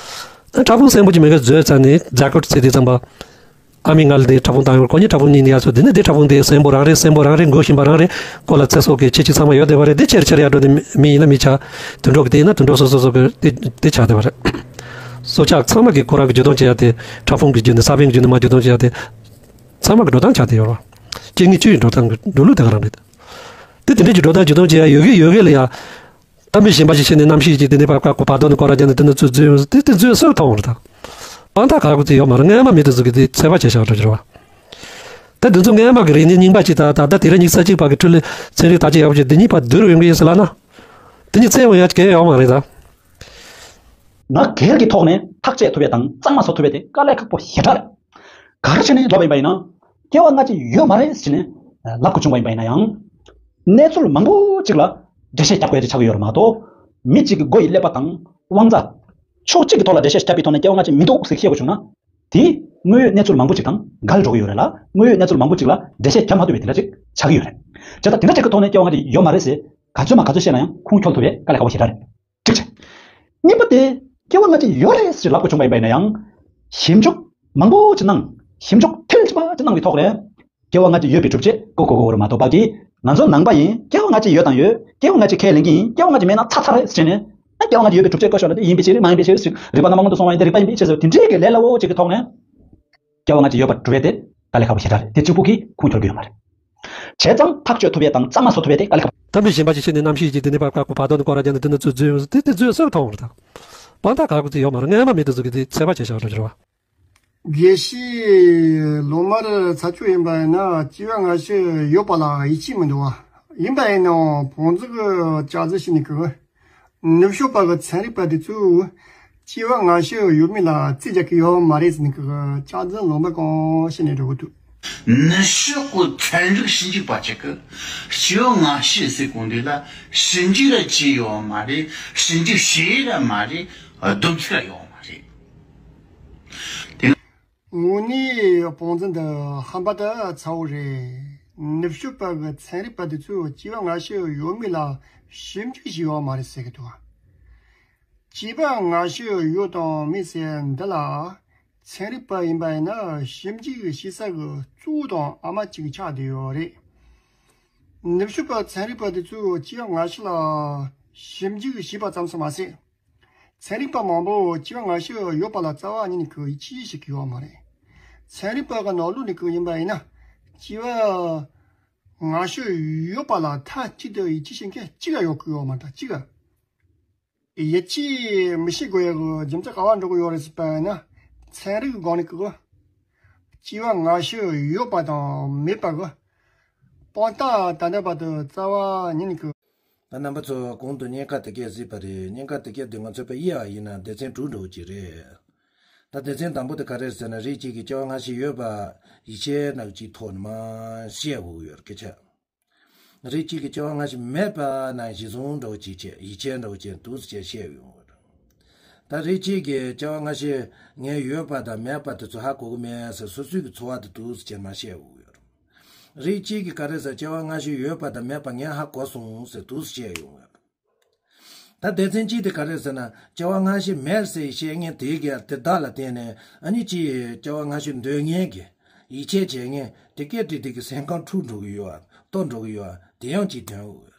ཨ་ཕྲ་ཕུང་གསོན་པོ་ཅིག་མི་གིས་བཟོས་ཚར་ནས་ཛ་ཀོཊ་ཟེར་དུས་ཙམ་པ། ཨ་མའི་མངལ་དེ་ཕྲ་ཕུང་བཏང་ཡོད། ཁོ་གཉིས་ཕྲ་ཕུང་གཉིས་ནི་ཡར་སོ་དེ་ནས་དེ་ཕྲ་ཕུང་དེ་གསོན་པོ་རང་རེད། གསོན་པོ་རང་རེད། འགུལ་བཞིན་པ་རང་རེད། ཁོ་ལ་ཚེ་སྲོག་གི་ཁྱད་ཆོས་ཚང་མ་ཡོད་བསྡད་པ་རེད། དེ་ཆེར་ཆེར་ཡར་འགྲོ་དེ་མི་ཡིན་ན་མི་ཆགས། དུད་འགྲོ་གི་དེ་ཡིན་ན་དུད་འགྲོ་སོ་སོ་སོ་གི་དེ་དེ་ཆགས་བསྡད་པ་རེད། སྲོག་ཆགས་ཚང་མ་གིས་ཁོ་རང་གི་བརྒྱུད་གཏོང་བྱེད་ཡ་དེ་ཕྲ་ཕུང་གི་བརྒྱུད་ནས་ས་བོན་གྱི་བརྒྱུད་ནས་མར་བརྒྱུད་གཏོང་བྱེད་ཡ་དེ། ཚང་མ་གི་འགྲོ་སྟངས་ཆགས་བསྡད་ཡོད་རེད། སྐྱེ་དངོས་བཅུ་ཡི་འགྲོ་སྟངས་ཀྱི་འགྲོ་ལུགས་དེ་ག་རང་རེད། དེ་དེ་འདྲས་ཀྱི་འགྲོ་སྟངས་བརྒྱུད་གཏོང་བྱེད་ཡ་ཡོད་གི་ཡོད་གི་ལ་ཡ། གཏམ་དཔེ་གཞན་པ་ཞིག་བཤད་ནས་རྣམ་ཤེས་ཀྱིས་དེ་ནས་བར་བར་བར་དོ་ནས་སྐོར་ར་བརྒྱབ་ནས་དེ་ནས་ཚུར་འཛུལ་ཡོང་དུས་དེ་འཛུལ་སྲོལ་མཐོང་བ་རེད་ད། དཔང་རྟགས་ག་རེ་ཅིག་ཡོད་མ་རེད། སྔོན་མ་མི་དེ་ཚོ་གིས་དེ་ཚོད་དཔག་བྱས་བཞག་འགྲོ་གི་རེད་བ། ད་དེ་ཚོ་སྔོན་མ་གི་རིག་གནས་རྙིང་པ་ཅིག་དང་ད་ལྟ་དེང་རབས་ཉི་ཤུ་རྩ་གཅིག་བར་གྱི་འཕྲོ་ལས་ཚན་རིག་བརྟག་དཔྱད་ཡག་པོ་ཅིག་འདི་གཉིས་བར་བསྡུར་ཡོང་གི་ཡིན་ཟེར་ལབ་ན། དེ་གཉིས་བཙལ་ཡོང་ཡ་གང་ཡང་ཡོད་མ་རེད་ད། ང་སྒེར་གྱི་ཐོག་ནས་ཐག་བཅད་ཐུབ་པ་དང་གཙང་མ་བཟོ་ཐུབ་པ་དེ་དཀའ་ལས་ཁག་པོ་ཞེ་དྲག་རེད། ག་རེ་བྱས་ནས་ལབ་པ་ཡིན་པ་ཡིན་ན། སྐྱེ་བ་སྔ་ཕྱི་ཡོད་མ་རེད་ཟེར་ནས་ལབ་དགོས་བྱུང་བ་ཡིན་པ་ཡིན་ན་ཡང་། གནས་ཚུལ་མང་པོ་ཅིག་ལ་འགྲེལ་བཤད་རྒྱག་དགོས་ཡ་ཅིག་ཆགས་ཀྱི་ཡོད་རེད་མ་གཏོགས། མི་གཅིག་གི་མགོ་ཡི་ཀླད་པ་དང་དབང་རྩ། ཕྱོགས་གཅིག་གི་ཐོག་ལ་འགྲེལ་བཤད་བརྒྱབ་པའི་ཐོག་ནས་སྐྱེ་བ་སྔ་ཕྱི་མི་འདུག་ཟེར་བཤད་དགོས་བྱུང་ན། དེ་དངོས་ཡོད་གནས་ཚུལ་མང་པོ་ཅིག་དང་འགལ་འགྲོ་གི་ཡོད་རེད་ལ། དངོས་ཡོད་གནས་ཚུལ་མང་པོ་ཅིག་ལ་འགྲེལ་བཤད་བརྒྱབ་མ་ཐུབ་པའི་དེ་འདྲ་ཅིག་ཆགས་ཀྱི་ཡོད་རེད། བྱས་ཙང་དེ་འདྲ་ཅིག་གི་ཐོག་ནས་སྐྱེ་བ་སྔ་ཕྱི་ཡོད་མ་རེད་ཟེར་ག་ཚོད་མང་ག་ཚོད་བཤད་ན་ཡང་ཁུངས་འཁྱོལ་ཐུབ་པའི་དཀའ་ལས་ཁག་པོ་ཞེ་དྲག་རེད། གཅིག་བྱས། གཉིས་པ་དེ། སྐྱེ་བ་སྔ་ཕྱི་ཡོད་རེད་ཟེར་ལབ་དགོས་བྱུང་བ་ཡིན་པ་ཡིན་ན་ཡང་། ཞིབ་འཇུག་མང་པོ་ཅིག་གནང་། ཞིབ་འཇུག་མཐིལ་ཕྱིན་པ་ཅིག་གནང་བའི་ཐོག་ནས། སྐྱེ་བ་སྔ་ཕྱི་ཡོད་པའི་སྒྲུབ་བྱེད་གོ་གོ་གོ་རུ་མ་གཏོགས་པ་གིས། ང་ཚོ་ནང་པ་ཡིན། སྐྱེ་བ་སྔ་ཕྱི་ཡོད་དང་ཡོད། སྐྱེ་བ་སྔ་ཕྱི་ཁས་ལེན་གྱི་ཡིན། སྐྱེ་བ་སྔ་ཕྱི་མེད་ན་ཚར་ཚར་རེད་ཟེར་ནས། ཨ་སྐྱེ་བ་སྔ་ཕྱི་ཡོད་པའི་སྒྲུབ་བྱེད་བཀོད་ཤོག་ལབ་དུས་ཡིན་པའི་ཕྱིར་མ་ཡིན་པའི་ཕྱིར་ཟེར། རིགས་པ་རྣམ་པ་མངོན་དུ་སོང་བ་ཡིན་ཏེ་རིགས་པ་ཡིན་པའི་ཕྱིར་ཟེར། དེ་འདྲའི་གི་ལས་སླ་བོ་ཅིག་གི་ཐོག་ནས། སྐྱེ་བ་སྔ་ཕྱི་ཡོད་པར་སྒྲུབ་པ་དེ་དཀའ་ལས་ཁག་པོ་ཞེ་དྲག་རེད། དེ་གཅིག་པུ་གིས་ཁུངས་འཁྱོལ་གྱི་ཡོད་མ་རེད། བྱས་ཙང་ཐག་གཅོད་ཐུབ་ཡས་དང་གཙང་མ་བཟོ་ཐུབ་ཡས་དེ་དཀའ་ལས་ཁག་པོ། གཏམ་དཔེ་གཞན་པ་ཞིག་བཤད་ནས་རྣམ་ཤེས་ཀྱིས་དེ་ནས་བར་བར་བར་དོ་ནས་སྐོར་ར་བརྒྱབ་ནས་དེ་ནས་ཚུར་འཛུལ་ཡོང་དུས་དེ་དེ་འཛུལ་སྲོལ་མཐོང་བ་རེད་ད། དཔང་རྟགས་ག་རེ་ཅིག་ཡོད་མ་རེད། སྔོན་མ་མི་དེ་ཚོ་གིས་དེ་ཚོད་དཔག་བྱས་བཞག་འགྲོ་གི་རེད་བ། དགེ་བཤེས་ལོ་མར་ཚ་ཆུ་ཡིན་པ་ཡིན་ན་སྐྱེ་བ་སྔ་ཕྱི་ཡོད་པ་ལ་ཡིད་ཆེས་མི་འདུག་བ། ཡིན་པ་ཡིན་ནའང་བོང་རྫི་གི་སྐྱག་རྫུན་ཞིག་ནི་གི། ནུབ་ཕྱོགས་པ་གི་ཚན་རིག་པ་དེ་ཚོས་སྐྱེ་བ་སྔ་ཕྱི་ཡོད་མེད་ལ་རྩིས་རྒྱག་གི་ཡོད་མ་རེད་ཟེར་ནས་གི་སྐྱག་རྫུན་ལོང་པ་གང་བཤད་ནས་འགྲོ་གི་འདུག། ནུབ་ཕྱོགས་ཀྱི་ཚན་རིག་ཞིབ་འཇུག་པ་ཅིག་གིས་སྐྱེ་བ་སྔ་ཕྱི་ཟེར་གོ་འདི་ལ་ཞིབ་འཇུག་ར་བྱས་ཡོད་མ་རེད། ཞིབ་འཇུག་བྱས་ར་མ་རེད། སྡོམ་ཚིག་ར་ཡོད་མ་རེད། དེ་ན། དངོས་གནས་བོང་རྫི་འདི་ཧམ་པ་དང་ཚ་བོ་རེད། ནུབ་ཕྱོགས་པ་གི་ཚན་རིག་པ་དེ་ཚོས་སྐྱེ་བ་སྔ་ཕྱི་ཡོད་མེད་ལ་ཞིབ་འཇུག་བྱས་ཡོད་མ་རེད་ཟེར་གི་འདུག། སྐྱེ་བ་སྔ་ཕྱི་ཡོད་དང་མེད་ཟེར་འདི་ལ། ཚན་རིག་པ་ཡིན་པ་ཡིན་ན་ཞིབ་འཇུག་བྱེད་ས་གི་གཙོ་བོ་དང་ཨ་མ་གཅིག་ཆགས་བསྡད་ཡོད་རེད། ནུབ་ཕྱོགས་པ་ཚན་རིག་པ་དེ་ཚོས་སྐྱེ་བ་སྔ་ཕྱི་ལ་ཞིབ་འཇུག་བྱས་པ་ཙམ་ཞིག་མ་ཟད། ཚན་རིག་པ་མང་པོས་སྐྱེ་བ་སྔ་ཕྱི་ཡོད་པ་ལ་རྩ་བ་ཉིད་ནས་ཡིད་ཆེས་བྱེད་ཀྱི་ཡོད་མ་རེད། ཚན་རིག་པ་གི་ནང་ལོགས་ནས་ཡིན་པ་ཡིན་ན། སྐྱེ་བ་སྔ་ཕྱི་ཡོད་པ་ལ་མཐའ་གཅིག་ཏུ་ཡིད་ཆེས་བྱེད་མཁན་གཅིག་ཡང་ཡོད་ཀྱི་ཡོད་མ་རེད། ད་གཅིག་ཡིད་ཆེས་མི་བྱེད་དགོས་ཡག་གི་རྒྱུ་མཚན་ག་པར་འགྲོ་གི་ཡོད་རེད་ཟེར་བ་ཡིན་ན། ཚན་རིག་གི་སྒང་ནས་གི། སྐྱེ་བ་སྔ་ཕྱི་ཡོད་པ་དང་མེད་པ་གི་དཔང་རྟགས་ད་ལྟ་བར་དུ་རྩ་བ་ཉིད་ནས་གི། ད་རྣམ་པ་ཚོ་གོང་དུ་བརྙན་ཁ་དེ་གས་གཟིགས་པ་རེད། བརྙན་ཁ་དེ་གས་དེ་ང་ཚོ་དཔེ་དབྱེ་བ་ཡིན་ན་སྡེ་ཚན་དྲུག་འདྲ་བོ་ཅིག་རེད། ད་སྡེ་ཚན་དང་པོ་དེ་ག་རེ་རེད་ཟེར་ན། རིགས་གཅིག་གིས་སྐྱེ་བ་སྔ་ཕྱི་ཡོད་པ་ཡིད་ཆེས་ནང་གཅིག་ཐོག་ནས་མ་བཤད་འོ་ཡོད་སྐད་ཆ། རིགས་གཅིག་གིས་སྐྱེ་བ་སྔ་ཕྱི་མེད་པ་ན་གཞི་བཟུང་འདྲ་བོ་ཅིག་བྱས། ཡིད་ཆེས་འདྲ་བོ་ཅིག་འདུག་སེ་བྱས་བཤད་ཡོང་གི་རེད། ད་རིགས་གཅིག་གིས་སྐྱེ་བ་སྔ་ཕྱི་ངས་ཡོད་པ་དང་མེད་པ་དེ་ཚོ་ཧ་གོ་གི་མེད་ཟེར་སོ་སོའི་གི་ཚོར་བ་དེ་འདུག་སེ་བྱས་མ་བཤད་ཡོང་གི་རེད། རིགས་གཅིག་གིས་ག་རེ་ཟེར། སྐྱེ་བ་སྔ་ཕྱི་ཡོད་པ་དང་མེད་པ་ངས་ཧ་གོ་སོང་ཟེར་འདུག་སེ་བཤད་ཡོང་གི་རེད། ད་སྡེ་ཚན་གཅིག་དེ་ག་རེ་ཟེར་ན། སྐྱེ་བ་སྔ་ཕྱི་མེད་ཟེར་བཤད་མཁན་དེ་ག་དེ་དག་ལ་བརྟེན་ནས་ཨ་ནི་ཅིག་སྐྱེ་བ་སྔ་ཕྱི་འདོད་མཁན་གྱི་ཡིད་ཆེས་བྱེད་མཁན་དེ་སྐད་དེ་དེ་གི་སེམས་ཁམས་འཁྲུག་འགྲོ་གི་ཡོད་པ། གཏོར་འགྲོ་གི་ཡོད་པ་དེ་ཡང་ཅིག་ཐོན་ཡོད།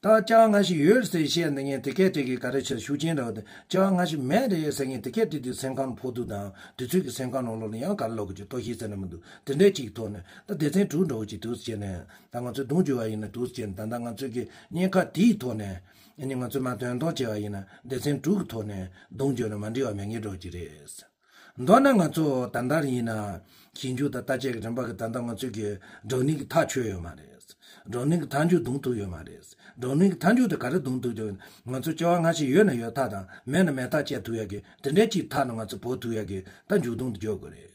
ད་སྐྱེ་བ་སྔ་ཕྱི་ཡོད་ཟེར་བཤད་མཁན་དེ་སྐད་དེ་གི་ག་རེ་ཆེ་ཤུགས་ཆེན་འདྲ་བོ་དེ། སྐྱེ་བ་སྔ་ཕྱི་མེད་རེད་ཟེར་མཁན་དེ་སྐད་དེ་དེ་སེམས་ཁམས་ཕོག་ཐུག་དང་དེ་ཚོའི་གི་སེམས་ཁམས་ནང་ལོགས་ལ་ཡང་ག་རེ་ལབ་དགོས་ཀྱི་ལྟོས་ཤེས་ཟེར་ན་མི་འདུག། དེ་འདྲའི་ཅིག་ཐོག་ནས་ད་སྡེ་ཚན་དྲུག་འདྲ་བོ་ཅིག་འདུག་སེ་བྱས་ནས། ད་ང་ཚོས་གདོང་བསྒྱུར་བ་ཡིན་ན་འདུག་སེ་བྱས་ནས། ད་ལྟ་ང་ཚོས་ཀྱི་བརྙན་ཁ་དེའི་ཐོག་ནས་ཨ་ནི་ང་ཚོས་མར་འདོན་གཏོང་བྱས་པ་ཡིན་ན་སྡེ་ཚན་དྲུག་གི་ཐོག་ནས་གདོང་བསྒྱུར་ན་མ་འགྲིག་པ་མེད་ངེས་འགྲོ་གི་རེད། མདོར་ན་ང་ཚོ་ད་ལྟ་ཡིན་ན་ཞིབ་འཇུག་དང་བརྟག་དཔྱད་ཀྱི་རིམ་པ་གི་ད་ལྟ་ང་ཚོས་ཀྱི་སྒྲུབ་གནས་ཀྱི་ཐག་ཆོད་ཡོད་མ་རེད། སྒྲུབ་གནས་ཀྱི་ཐག་གཅོད་བརྡུང་ཐུབ་ཡོད་མ་རེད། འགྲོ་ནས་ཀྱི་མཐའ་མཇུག་དེ་ག་རེ་སྡོམ་ཐུབ་ཀྱི་ཡོད། ང་ཚོ་སྐྱེ་བ་སྔ་ཕྱི་ཡོད་ན་ཡོད་མཐའ་དང་མེད་ན་མེད་མཐའ་བཅད་ཐུབ་ཡ་གི་དེ་འདྲའི་ཅིག་མཐའ་ནས་ང་ཚོ་བོར་ཐུབ་ཡ་གི་ད་མཇུག་སྡོམ་དུ་འཇོག་དགོས་རེད།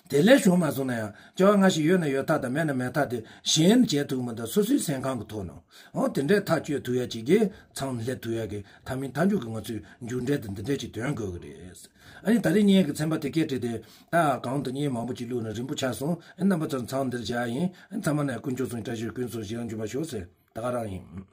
དེ་ལས་བྱུང་མ་སོང་ན་ཡང་སྐྱེ་བ་སྔ་ཕྱི་ཡོད་ན་ཡོད་མཐའ་དང་མེད་ན་མེད་མཐའ་དེ་གཞན་བཅད་ཐུབ་མི་འདུག་སོ་སོའི་སེམས་ཁམས་ཀྱི་ཐོག་ནས་འོ་དེ་འདྲའི་མཐའ་གཅོད་ཐུབ་ཡ་ཅིག་གི་མཚམས་སླེབས་ཐུབ་ཡ་གི་མཐའ་མའི་མཐའ་མཇུག་གི་ང་ཚོའི་མཇུག་འབྲས་དེ་འདི་འདྲའི་ཅིག་འདོན་དགོས་ཀྱི་རེད། ཨ་ནི་ད་རེས་ངའི་གི་ཚན་པ་དེ་སྐད་བྲིས་ཏེ་ད་གང་དུ་བརྙན་མང་པོ་ཅིག་བླུགས་ནས་རིང་པོ་ཆགས་སོང་། ཨ་ནི་རྣམ་པ་ཚོར་མཚམས་འདིར་བཞག་ཡིན། ཨ་ནི་ཚང་མ་ནས་དཀོན་མཆོག་གསུམ་བཀྲ་ཤིས་ཀུན་ཚོགས་ཞིག་ཡོང་རྒྱུ་མ་ཤོག་ཟེར་ད་ག་རང་ཡིན།